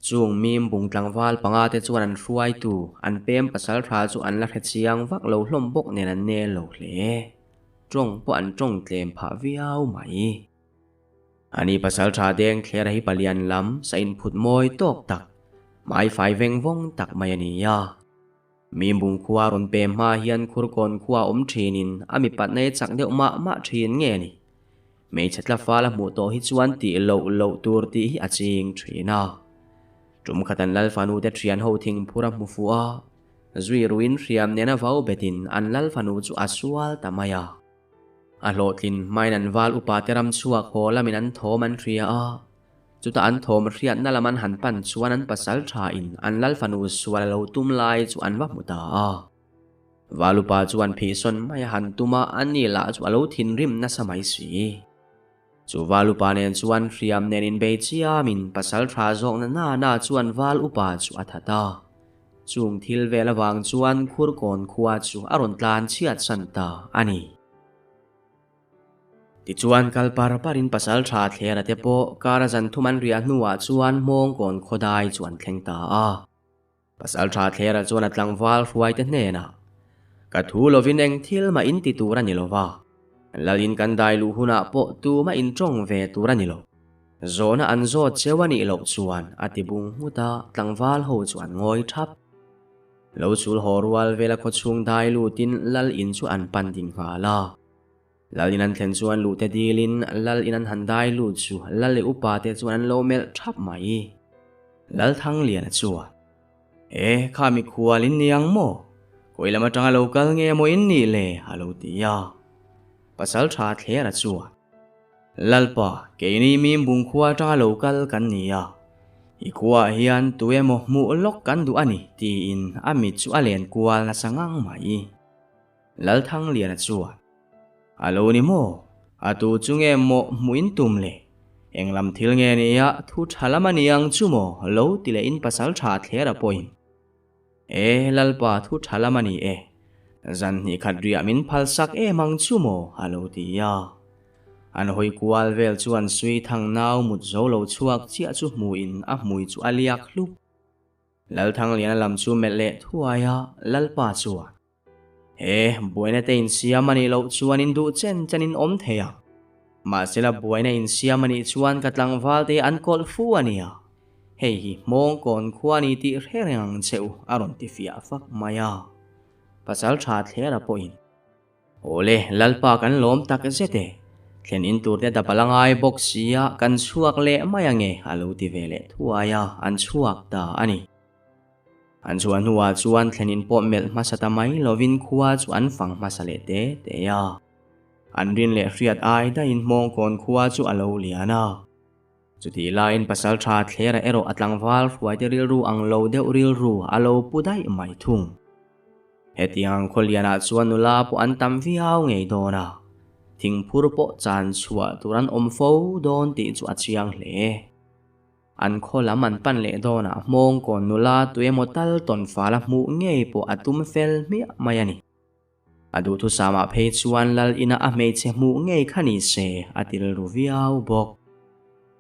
Chung mim bung tlangval panga te chuan an hruaitu, an pem pasal tha chu an la hre chiang vak lo hlawm bawk nen an nel lo hle. Tawng pawh an tawng tlem phah viau mai. Ani pasal tha deng thler a hi palian lam sa inphut mawi tawk tak, hmai fai veng vawng tak mai a ni a. Mim bung khua rawn pem hma hian khurkawn khua awm thinin a mipatna hi chak deuh mah mah thin nge ni? Hmeichhe tla fal a hmuh tawh hi chuan tih loh loh tur tih hi a ching thin a. Tum khat an lal fanu te thian ho thing phur a hmu fuh a, zui ruin hriam nena vau betin an lal fanu chu a sual ta mai a. A hlawhtlin hmain an val upa te ram chhuak haw lamin an thawm an hria a, chutah an thawm hriatna lam an han pan chuan an pasal thain an lal fanu sual a lo tum lai chu an va hmu ta a. Valupa chuan phihsawn mai a han tum a, ani lah chu a lo thinrim nasa mai si. Chu Valupa nen chuan hriam nen inbei chiamin pasal tha zawkna na na chuan Val upa chu a that a. Chung thil vel avang chuan Khurkawn khua chu a rawn tlan chhiat san ta a ni. Tichuan kal par parin pasal tha thlera te pawh kar a zan thum an riah hnuah chuan Hmawngkawn khawdai chu an thleng ta a. Pasal tha thlera chuan a tlangval hruaite hnenah, Ka thu lovin eng thil mah in ti tur a ni lo va, Lalin kan dai luh hunah pawh tumah in tawng ve tur a ni lo. Zawhna an zawt cheu a nih loh chuan a ti bung nghut a, tlangval ho chu an ngawi thap. Lo chul haw rual vela khawchhung dai lutin Lal in chu an pan ding nghal a. Lal in an thlen chuan luhte dilin Lal in an han dai lut chu Lal leh upa te chuan an lo melh thap mai. Lal Thangliana chuan, E, kha mikhual in ni ang maw? Kawi lam atanga lo kal nge maw in nih le? a lo ti a. Pasal tha Thlera chuan, Lalpa, keini Mimbung khua atanga lo kal kan ni a. I khuaah hian tu emaw hmuh lawk kan duh a ni, tiin a mit chu a len kual nasa ngang mai. Lalthangliana chuan, A lo ni maw? A tu chu nge maw hmuh in tum le? Eng lam thil nge nia thu tha lam a ni ang chu maw? Lo ti leh in pasal tha thler a pawhin, E, Lalpa thu tha lam a ni e. Zan hnih khat riah min phal sak em ang chu maw? A lo ti a. An hawi kual vel chuan Suithang nau mut zo lo chhuak chiah chu hmuin a hmui chu a liak hlup. Lalthangliana lam chu melh leh thuai a, Lalpa chuan, He buaina te insiam a nih loh chuan in duh chen chen in awm thei a. Mahsela buaina insiam a nih chuan ka tlangval te an kawlh fu a nia. Hei hi hmawngkawn khua a ni tih hre reng ang che u a rawn ti fiah fak mai a. Pasal tha thlera pawhin. Awle, Lalpa kan lawm tak zet e. Thlen in tur te dap a la ngai bawk sia, kan chhuak leh mai ange a lo ti ve leh thuai a, an chhuak ta a ni. An chhuah hnuah chuan thlen in pawh melh hmasa ta mai lovin khua chu an fang hmasa leh te te a. An rin leh hriat ai daihin hmawngkawn khua chu a lo lian a. Chutih laiin pasal tha thlera erawh a tlangval hruaite rilru ang lo deuh rilru a lo pu daih mai thung. Hetiang khaw lianah chuan nula pawh an tam viau ngei dawn a, thingphur pawh chan chhuah tur an awm fo dawn tih chu a chiang hle. An khaw lam an pan leh dawnah hmawngkawn nula tuemaw tal tawn fal a hmuh ngei pawh a tum fel hmiah mai a ni. A duhthusamah phei chuan lal ina a hmeichhe hmuh ngei kha ni se a ti rilru viau bawk.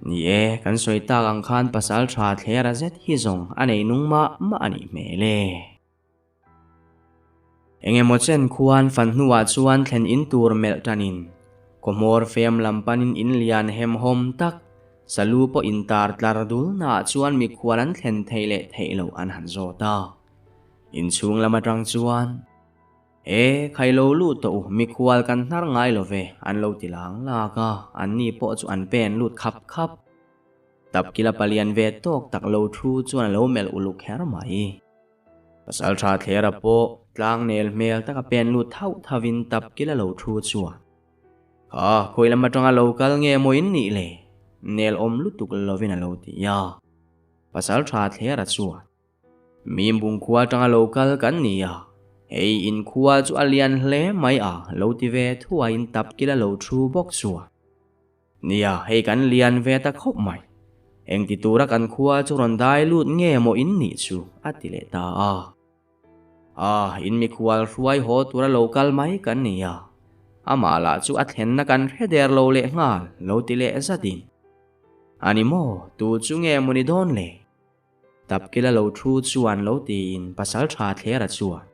Ni e, kan sawi tak ang khan pasal tha thlera zet hi zawng a nei nung mah mah a nih hmel e. Engemaw chen khuan fan hnuah chuan thlen in tur melh tanin khawhmawr fem lam panin in lian hemhawm tak, salu pawh intar tlar dul naah chuan mikhual an thlen theih leh theih loh an han zawt a. Inchhung lam atang chuan, E, khai lo lut tawh u, mikhual kan hnar ngai lo ve, an lo ti lang lak a, anni pawh chu an pen lut khap khap. Tapkila palian ve tawk tak lo thu chuan a lo melh uluk kher mai. Pasal tha thlera pawh tlang nel hmel taka pen lut thauh thauhin Tapkila lo thu chuan, Kha, khawi lam atanga lo kal nge maw in nih le? Nel awm lutuk lovin a lo ti a. Pasal tha thlera chuan, Mi bungkhua atanga lo kal kan ni a, hei inkhua chu a lian hle mai a, lo ti ve thuaiin tap kila lo thu bawk chuan. Nia, hei kan lian ve ta khawp mai. Engti tura kan khua chu rawn dai lut nge maw in nih chu, a ti leh ta a. A, in mikhual hruai haw tura lo kal mai kan ni a, amah lah chu a thlenna kan hre der lo leh nghal, lo ti leh zatin. A ni maw, tu chu nge maw ni dawn le? Tapkila lo thu chuan lo tiin pasal tha thlera chuan,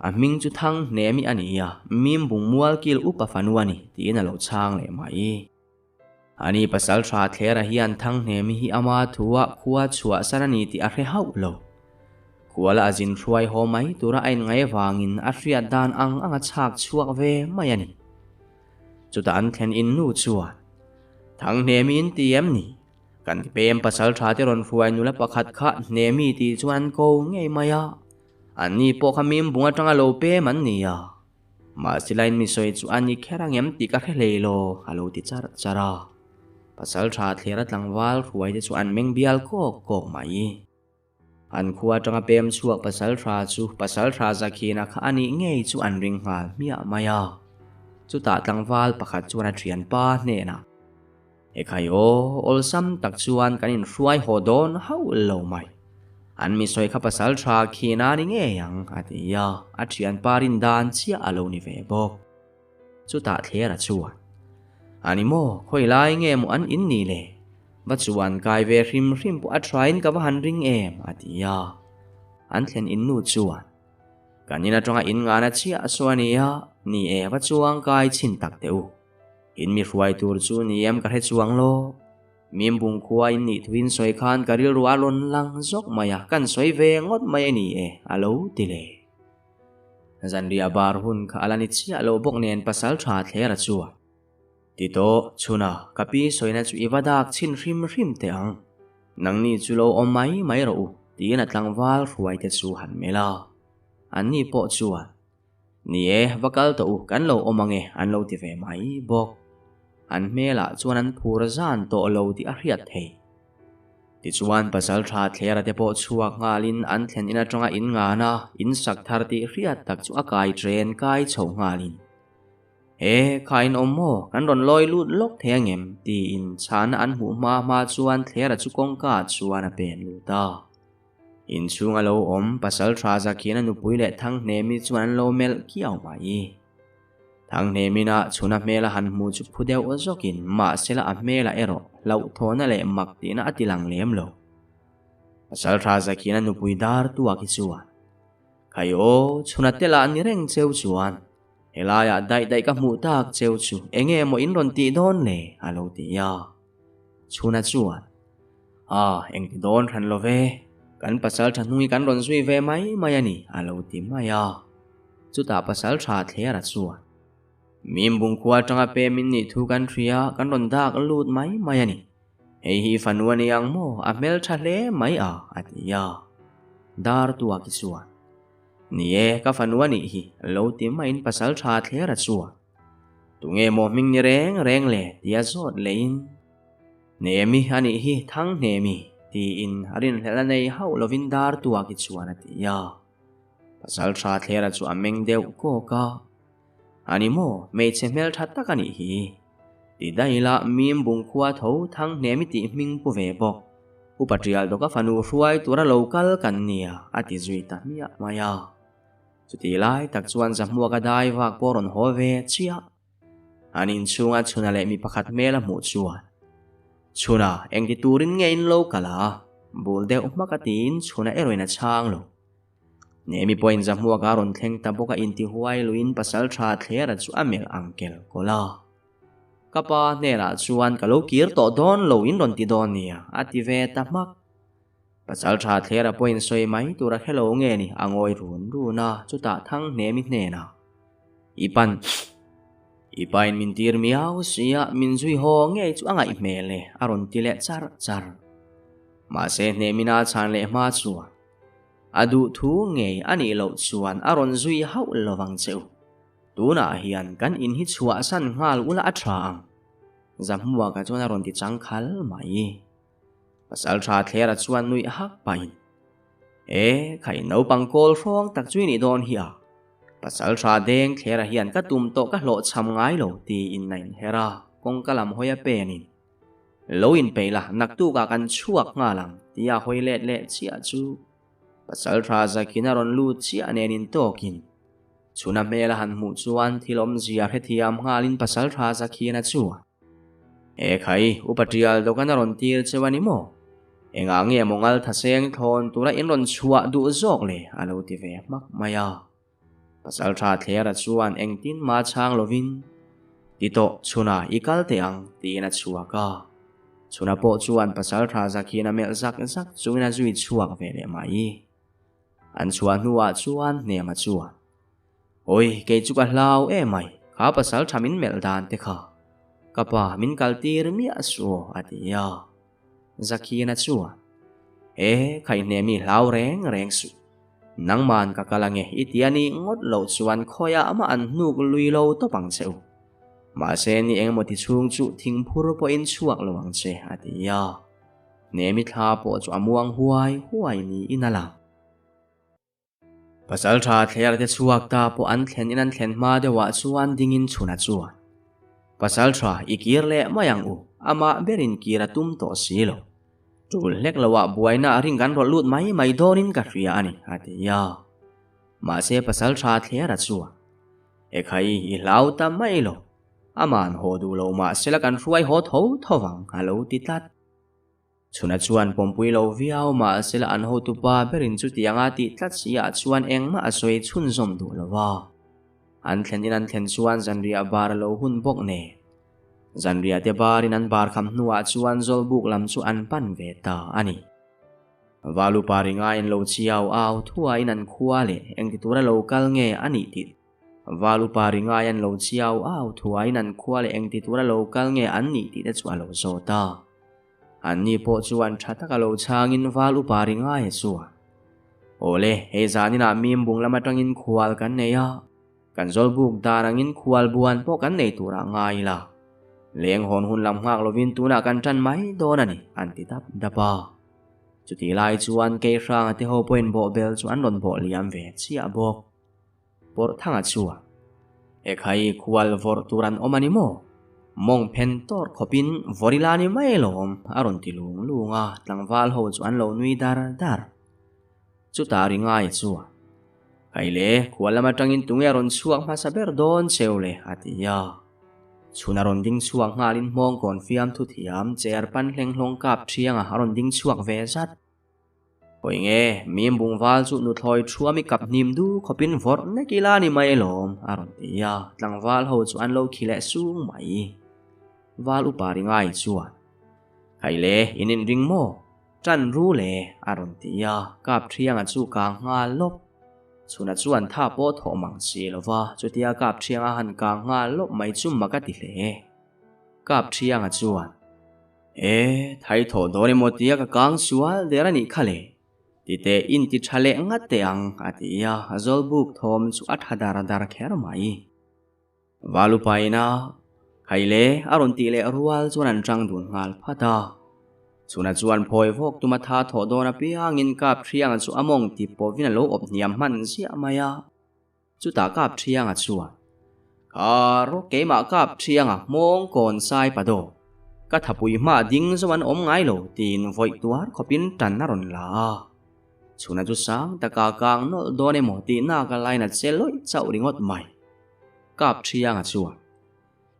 A hming chu Thang Hnemi a ni a, Mim bung mual kil upa fanu a ni, tiin a lo chhang leh mai. Ani pasal tha thlera hian Thang Hnemi hi ama thua khua chhuah san a ni tih a hre hauh lo. Khuala a zin hruai haw mai tura a inngai avangin a hriat dan ang ang a chhak chhuak ve mai a ni. Chutah an thlen in nu chuan, Thang Hnemi in ti em ni? Kan pem pasal tha te rawn hruai nula pakhat kha hnemi tih chuan an ko ngei mai a, anni pawh kha mim bung atanga lo pem an ni a. Mahse lain mi sawi chu a ni kher ang em tih ka hre hlei lo, a lo ti char char a. Pasal tha thlera tlangval hruai te chu an meng bial kawk kawk mai. An khua atanga pem chhuak pasal tha chu pasal tha Zakhina kha a nih ngei chu an ring nghal hmiah mai a. Chutah tlangval pakhat chuan a thianpa hnenah, Ekhai aw, awlsam tak chuan kan inhruai haw dawn hauh lo mai. An mi sawi kha pasal tha khina ni ngei ang, a ti a, a thianpa rin dan chiah a lo ni ve bawk. Chutah thlera chuan, A ni maw, khawi lai nge maw an in ni le? Va chuan kai ve hrim hrim pawh a thain ka va han ring em, a ti a. An thlen in nu chuan, Kan in atanga in ngana chiah saw a nia, ni e va chuang kai chhin tak teh u. In mi hruai tur chu ni em ka hre chuang lo. Mim bung khua in nih thuin sawi khan ka rilru a rawn lang zawk mai a, kan sawi ve ngawt mai a ni e, a lo ti le. Zanriah bar hun kha a la ni chiah lo bawk nen pasal tha thlera chuan, Ti tawh, chhuna, ka pi sawina chu i va dak chhin hrim hrim teh ang. Nangni chu lo awm mai mai rawh u, tiin a tlangval hruai te chu han melh a. Anni pawh chuan, Ni e, va kal tawh u, kan lo awm ang e, an lo ti ve mai bawk. An hmelah chuan an phur zan tawh lo tih a hriat thei. Tichuan pasal tha thlera te pawh chhuak nghalin an thlen in atanga in ngan a, in sak thar tih hriat tak chu a kai chen kai chho nghalin, He, kha in awm maw? Kan rawn lawi lut lawk thei angem? tiin chhana an hmuh hma hma chuan thlera chu kawngka chuan a pen lut a. Inchhung a lo awm, pasal tha Zakhian a nupui leh Thanghnemi chuan an lo melh kiau mai. Thanghnêmina chhuna hmêla han hmu chu phu deuh zawkin mahsela a hmêlah erawh hlauhthawhna leh mak tihna a ti lang lêm lo. Pasal tha Zakhina nupui dar tuak hi chuan, Khai aw, chhuna te lah ni reng cheu chuan helaiah daih daih ka hmuh tak cheu chu enge maw in rawn tih dawn le? a lo ti a. Chhuna chuan, A, engti dawn hran lo ve, kan pasal tha hnung hi kan rawn zui ve mai mai a ni, a lo ti mai a. Chutah pasal tha Thlera chuan, Mim bungkhua atanga pem in nih thu kan hria, kan rawn dak lut mai mai a ni. Hei hi fanu a ni ang maw, a hmeltha hle mai a, a ti a. Dar tuak hi chuan, Ni e, ka fanu a nih hi, lo ti maiin pasal tha Thlera chuan, Tunge maw hming ni reng reng le? tia zawt leiin, Hnemi a nih hi, Thang Hnemi, tiin a rinhlelh a nei hauh lovin dar tuak hi chuan a ti a. Pasal tha Thlera chu a meng deuh kawk a. A ni maw, hmeichhe hmeltha tak a nih hi. Ti daih ila mim bungkhua tho thang hnem i tih hming pu ve bawk. Upa Tial dawka fanu hruai tura lo kal kan nia, a ti zui ta hmiah mai a. Chutih lai tak chuan Zahmuaka dai vak pawh rawn haw ve chiah. An inchhunga Chhuna leh mi pakhat hmel a hmuh chuan, Chhuna, engti turin nge in lo kal a? Bul deuh hmak a tiin Chhuna erawhin a chhang lo. Nemi pawhin Zahmuaka a rawn thleng ta bawk a intihuai luiin pasal tha Thlera chu a melh ang kel kawlh a. Ka pa hnenah chuan ka lo kir tawh dawn lo in rawn ti dawn nia a ti ve ta hmak. Pasal tha Thlera pawhin sawi mai tur a hrelo nge ni a ngawi run run a, chutah Thang Nemi hnenah I pan I pain min tir miau sia min zui haw ngei chu a ngaih hmel e a rawn ti leh char char. Mahse Hnemina chhan leh hma chuan A duh thu ngei a nih loh chuan a rawn zui hauh lo vang che u. Tunah hian kan in hi chhuahsan nghal ula a tha ang. Zahmuaka chuan a rawn ti chang khal mai. Pasal tha Thlera chuan nuih hak pahin, E, khai naupang kawl hrawng tak chu i nih dawn hi a. Pasal tha deng Thlera hian ka tum tawh ka hlawhchham ngai lo tiin a inher a, kawngka lam hawi a penin, Lo inpeih la, naktukah kan chhuak nghal ang, tia hawi let leh chiah chu pasal tha zakin a rawn lut chiah nen intawkin chhuna hmel a han hmuh chuan thil awmzia hrethiam nghalin pasal tha Zakhina chuan, E khai, Upa Tial dawkan a rawn tir cheu a ni maw? Engah nge maw ngal thaseng thlawn tura in rawn chhuah duh zawk le? a lo ti ve hmak mai a. Pasal tha Thlera chuan engtin mah chhang lovin, Ti tawh, chhuna i kal teh ang, tiin a chhuak a. Chhuna pawh chuan pasal tha Zakhian a melh zak zak chungin a zui chhuak ve leh mai. An chhuah hnuah chuan Hnema chuan, Awi, kei chu ka hlau em mai, kha pasal tha min melh dan te kha. Ka pa min kal tir miah suh aw, a ti a. Zakhina chuan, E, Khaihnemi hlau reng reng suh. Nangman ka kal ange i ti a nih ngawt loh chuan khawiah mah an hnuk lui lo tawp ang che u. Mahse ni engemaw ti chhung chu thingphur pawhin chhuak lo ang che, a ti a. Hnemi thla pawh chu a muang huai huai niin a lang. Pasal tha thler te chhuak ta pawh an thlen in an thlen hma deuhah chuan dingin chhuna chuan, Pasal tha i kir leh mai ang u, amah berin kir a tum tawh si lo. Tul hlek loah buaina a ring kan rawlh lut mai mai dawnin ka hria a ni, a ti a. Mahse pasal tha thler a chuan, Ekhai i hlau ta mai lo, ama'n haw duh lo mahsela kan hruai haw tho tho vang, a lo ti tlat. Chhuna chuan pawmpui lo viau mahsela an hotupa berin chutianga tih tlat si ah chuan engmah a sawi chhunzawm duh lo va. An thlen in an thlen chuan zanriah bar a lo hun bawk nen. Zanriah te barin an bar kham hnuah chuan Zawlbuk lam chu an pan ve ta a ni. Valupa ringa in lo chiau au thuain an khua leh engti tura lo kal nge a nih tih Val upa ri ngai an lo chiau au thuaiin an khua leh engti tura lo kal nge an nih tih te chu a lo zawt a. Anni pawh chuan tha taka lo chhangin val upa ri ngai a chuan, Awle, hei zaninah mim bung lam atangin khual kan nei a, kan zawlbuk dan angin khual buan pawh kan nei turah ngai ila. Leng hawn hun lam nghak lovin tunah kan tan mai dawn a ni, an ti dap dap a. Chutih lai chuan Keihranga te ho pawhin bawhbel chu an rawn bawh liam ve chiah bawk. Pawrh thanga chuan, Ekhai khual vawrh tur an awm a ni maw? Mawng phen tawrh khawpin vawrh ila ni mai lawm, a rawn ti lung lung a, tlangval ho chu an lo nui dar dar. Chutah ri ngai chuan, Kaile, khua lam atangin tunge a rawn chhuak hmasa ber dawn cheu le, a ti a. Chhun a rawn ding chhuak nghalin hmawngkawn fiamthu thiam chair pan hleng hlawng kap thianga a rawn ding chhuak ve zat. Hawi nge, mim bungval chu nuthlawi thuam i kap hnim du khawpin vawrh nek ila ni mai alawm, a rawn ti a, tlangval ho chu an lo khi leh sung mai. Val upa ri ngai chuan, Khaile, in inring maw? Ṭan ru le, a rawn ti a, kap ṭhianga chu kang nghal lawp. Chhuna chuan tha pawh thawh mang si lo va, chutia kap ṭhianga han kang nghal lawp mai chu mak a ti hle. Kap ṭhianga chuan, E, thai thawh dawn emaw tia ka kang sual der a nih kha le, titeh in ti ṭha leh ngat teh ang, a ti a, Zawlbuk thawm chu a ṭha dar dar kher mai. Valupaina, Khaile a rawn tih leh rual chuan an ṭang dun nghal phat a. Chhuna chuan phawi vawk tuma tha thawh dawn apiangin kap ṭhianga chu a mawng ti pawhin a lo awp hniam hman ziah mai a. Chutah kap ṭhianga chuan, Kha rawh keimah kap ṭhianga hmawng kawn sai pa daw, ka thapui hma ding zo an awm ngai lo tiin vawih tuar khawpin ṭan a rawn la a. Chhuna chu sang taka kang nawlh dawn emaw tihna ka lainat che lawih chauh ringawt mai. Kap Thianga chuan,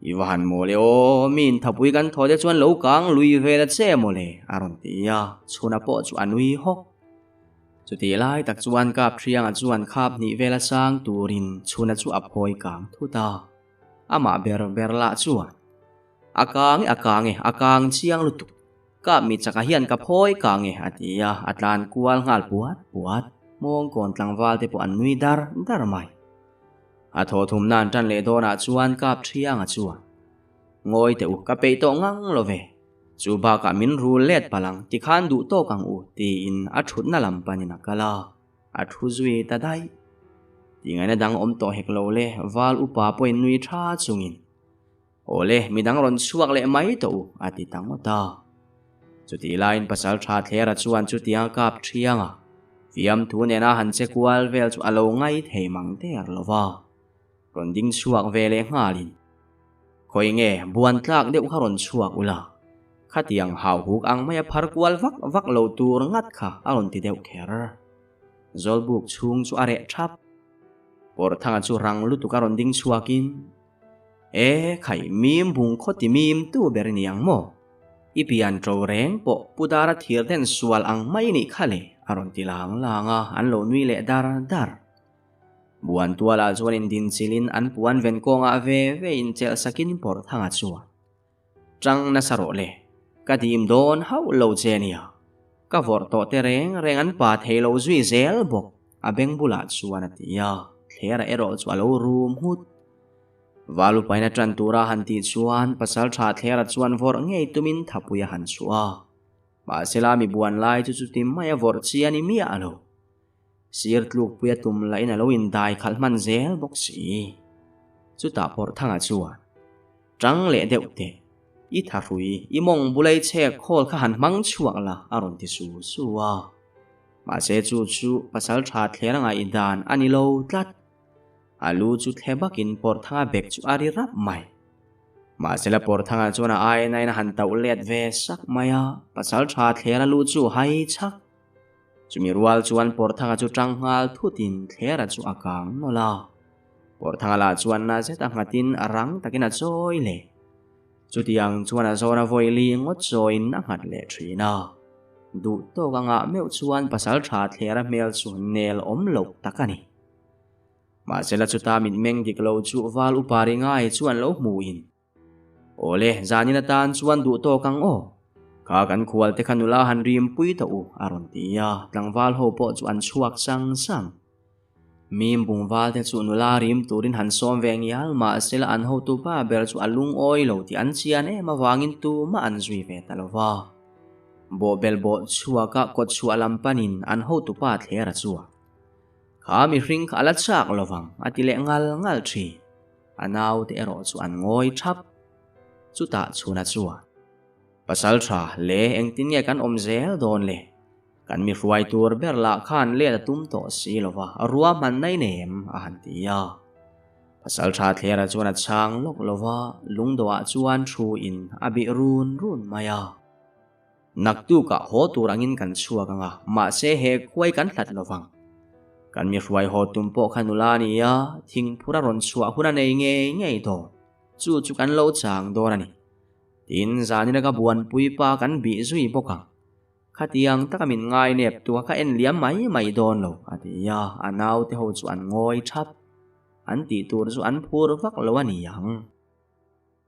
I va han maw le aw, mi inthapui kan thaw te chuan lo kang lui ve la che maw le, a rawn ti a, Chhuna pawh chu a nui hawk. Chutih lai tak chuan Kap Thianga chuan khap hnih vela sang turin Chhuna chu a phawi kang thut a, amah ber ber lah chuan, A kang e, a kang e, a kang chiang lutuk. Kap mi chakah hian ka phawi kang e, a ti a, a tlan kual nghal puat puat. Hmawngkawn tlangval te pawh an nui dar dar mai. A thaw thumna an tan leh dawnah chuan kap thianga chuan, Ngawi teh u, ka peih tawh ngang lo ve. Chu bakah min rul let palh ang, tikhan duh tawk ang u, tiin a thutna lam panin a kal a. A thu zui ta daih. Tingaihna dang awm tawh hek lo le, val upa pawhin nui tha chungin. Awle, midang rawn chhuak leh mai tawh u, a ti ta ngawt a. Chutih laiin pasal tha Thlera chuan chutiang a kap thiang a, fiamthu nena han che kual vel chu a lo ngai thei mang der lo va. Rawn ding chhuak ve leh nghalin, Khawi nge, buan tlak deuh kha rawn chhuak ula, khatiang hauhuk ang maia phar kual vak vak lo tur ngat kha a rawn ti deuh kher. Zawlbuk chhung chu a reh thap. Pawrthanga chu rang lutuk a rawn ding chhuakin, E khai, mim bung khaw ti mim tu ber ni ang maw? I pian ṭo reng pawh Pu Dara thir den sual ang mai nih kha le, a rawn ti lang lang a, an lo nui leh dar dar. Buan tualah chuan indinchilhin an puan ven kawngah ve ve inchelh sakin Pawrthanga chuan, Ṭang nasa rawh le, ka dim dawn hauh lo che nia. Ka vawrh tawh te reng reng an pa thei lo zui zel bawk, a beng bulah chuan a ti a, Thlera erawh chu a lo rum nghut. Valupaina ṭan tura han tih chuan pasal ṭha Thlera chuan vawrh ngei tumin thapui a han chhuah a. Mahsela mi buan lai chu chuti mai a vawrh chi a ni miah lo. Sir tlukpui a tum lahin a lo indai khalh hman zel bawk si. Chutah Pawrhthanga chuan. Ṭang leh deuh teh. I tha hrui, i mawng bulei chhek khawl kha han hmang chhuak la, a rawn ti su su a. Mahse chu chu pasal ṭha thler a ngaih dan a ni lo tlat. A lu chu thle bakin Pawrthanga bek chu a ri rap mai. Mahsela Pawrthanga chuan a ainain a han tauh let ve sak mai a, pasal ṭha thler a lu chu hai chhak. Chumi rual chuan Pawrthanga chu ṭang nghal thutin thlera chu a kang nawlh a. Pawrthanga lah chuan na zet a nghatin a rang takin a chawi leh. Chutiang chuan a zawn a vawi li ngawt chawiin a nghat leh thin a. Duh tawk a ngah meuh chuan pasal tha thlera hmel chu nel awm loh tak a ni. Mahsela chuta mitmeng dik lo chu val upa ri ngai chuan lo hmuhin. Awle, zanin atan chuan duh tawk ang aw. Kha kan khual te kha nula han rim pui tawh u, a rawn ti a, tlangval ho pawh chu an chhuak sang sang. Mim bungval te chu nula rim turin han sawm ve ngial mahsela an hotu pa ber chu a lungawi lo tih an chian em avangin tumah an zui ve ta lo va. Bawhbel bawh chhuaka kawt chhuah lam panin an hotu pa thler a chuak. Kha mihring kha a la chak lovang, a ti leh ngal ngal thin. A naute erawh chu an ngawi thap. Chutah chhuna chuan, Pasal tha le engtin nge kan awm zel dawn le? Kan mi hruai tur ber lah khan let a tum tawh si lo va, ruahman nai nem, a han ti a. Pasal tha thlera chuan a chhang lawk lo va, lungdawhah chuan thu in a bih run run mai a. Naktukah haw tur angin kan chhuak ang a, mahse he khuai kan hlat lo vang. Kan mi hruai haw tum pawh kha nula a ni a, thingphur a rawn chhuah hun a nei ngei ngei dawn. Chu chu kan lo chang dawn a ni. Tin, zanina ka buanpui pa kan bih zui bawk ang. Khatiang taka min ngai nep tua ka en liam mai mai dawn lo, a ti a, a naute ho chu an ngawi thap. An tih tur chu an phur vak lo a ni ang.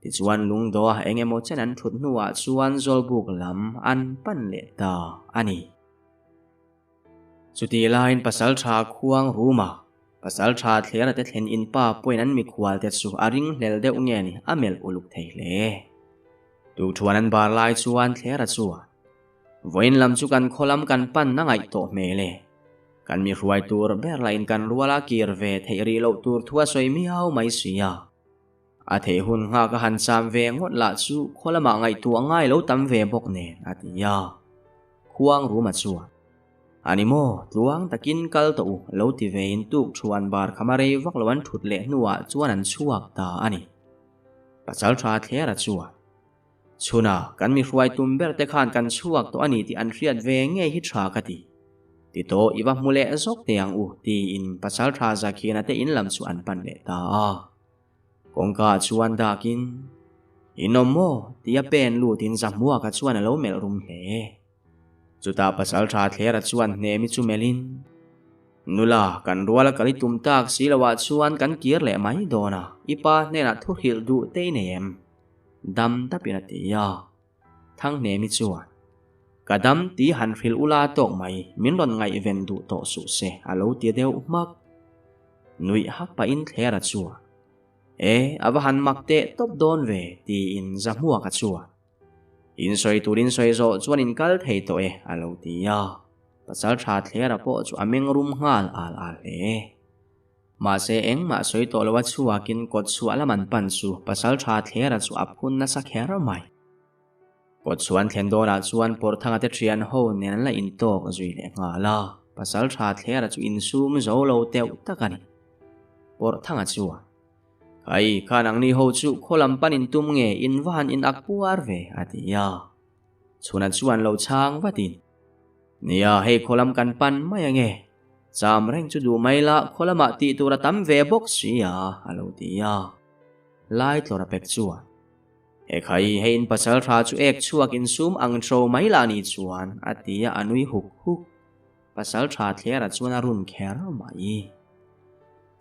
Tichuan lungdawh eng emaw chen an thut hnuah chuan Zawlbuk lam an pan leh ta a ni. Chutih laiin Pasaltha khuang ruma Pasaltha thlera te thlen in pa pawhin an mikhual te chu a ringhlel deuh nge ni a melh uluk thei hle. Tukthuan an bar lai chuan thlera chuan Vawiin lam chu kan khaw lam kan pan a ngaih tawh hmel e. Kan mi hruai tur ber lahin kan ruala kir ve theih rih loh tur thu a sawi miau mai si a. A theih hun nghak a han cham ve ngawt lah chu khaw lamah ngaihtuah ngai lo tam ve bawk nen a ti a. Khuang Ruma chuan, A ni maw, tluang takin kal tawh u, lo ti ve in tuk thuan bar khama rei vak lo an thut leh hnuah chuan an chhuak ta a ni. Pasal tha Thlera chuan, Chhuna, kan mi hruai tum ber te khan kan chhuak tawh a ni tih an hriat ve ngei hi tha ka ti. Ti tawh i va hmu leh zawk teh ang u, tiin Pasal tha Zakhiana te in lam chu an pan leh ta a. Kawngka ah chuan dakin, In awm maw? tia pen lutin Zahmuaka chuan a lo melh rum hle. Chutah pasal tha Thlera chuan Hnemi chu melhin, Nula, kan ruala kal i tum tak si loah chuan kan kir leh mai dawn a, i pa hnenah thu hrilh duh te i nei em? Dam dapin a ti a. Thang Hnemi chuan, Ka dam ti han hrilh ula tawk mai, min rawn ngaihven duh tawh suh se, a lo ti deuh hmak. Nuih hak pahin Thlera chuan, E, a va han mak teh tawp dawn ve, tiin Zahmuaka chuan, In sawi tur in sawi zawh chuan in kal thei tawh e, a lo ti a. Pasal tha Thlera pawh chu a meng rum nghal al al hle. Mahse engmah sawi tawh lo a chhuakin kawt chhuah lam an pan chu Pasal tha Thlera chu a phun nasa kher mai. Kawt chhuan thlen dawnah chuan Pawrthanga te thian ho nen an la intawk zui leh nghal a, Pasal tha Thlera chu insum zo lo teuh tak a ni. Pawrthanga chuan, Khai, khan ang ni ho chu khaw lam pan in tum nge in va han in ak puar ve, a ti a. Chhuna chuan lo chhang vatin, Nia, hei khaw lam kan pan mai ange. Cham reng chu duh mai la, khaw lamah tih tur a tam ve bawk si a, a lo ti a. Lai tlawr a pek chuan, He khai, hei in pasal tha chu ek chhuak in sum ang tho mai lah ni chuan, a ti a, a nui huk huk. Pasal tha thler a chuan a run kher mai.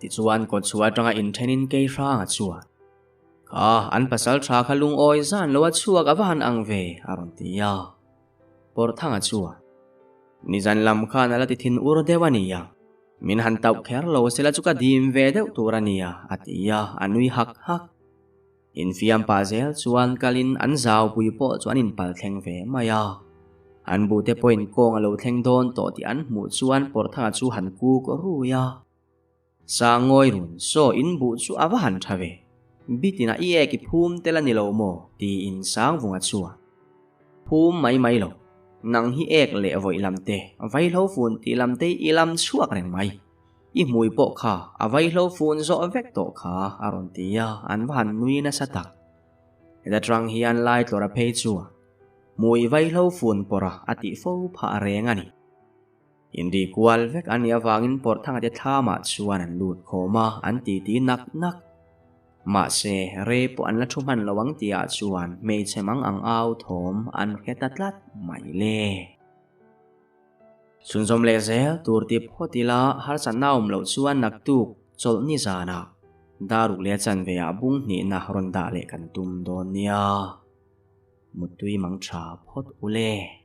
Tichuan kawtchhuah atanga inthenin kei hranga chuan, Kha, an pasal tha kha lungawi zan lo a chhuak a va han ang ve, a rawn ti a. Pawrthanga chuan, Nizan lam khan a la ti thin ur deuh a nia, min han tauh kher lo sela chu ka dim ve deuh tur a nia, a ti a, a nui hak hak. Infiam pah zel chuan kalin an zaupui pawh chu an inpal thleng ve mai a. An buhte pawhin kawng a lo thleng dawn tawh tih an hmuh chuan Pawrthanga chu han kuk rui a. Sangawi run, Saw in buh chu a va han tha ve. Bitina i ek i phum tel a ni lo maw? tiin Sangvunga chuan phum mai mai lo. Nang hi ek leh vawih lam te, vaihlo fun tih lam te i lam chhuak reng mai. I hmui pawh kha a vaihlo fun zawh vek tawh kha a rawn ti a, an va han nui nasa tak. Heta tang hian lai tlawrh a phei chuan hmui vaihlo fun pawrh a a tih fo phah reng a ni. Inri kual vek a nih avangin Pawrhthanga te thlamah chuan an lut khawm a, an titi nak nak. Mahse, rei pawh an la thu hman lo ang tihah chuan hmeichhe mang ang au thawm an hre ta tlat mai le. Chhunzawm leh zel tur ti phawt ila harsatna awm loh chuan naktuk chawlh ni zanah daruk leh chanve ah bung hnihna rawn dah leh kan tum dawn nia. Muttui mang tha phawt ule.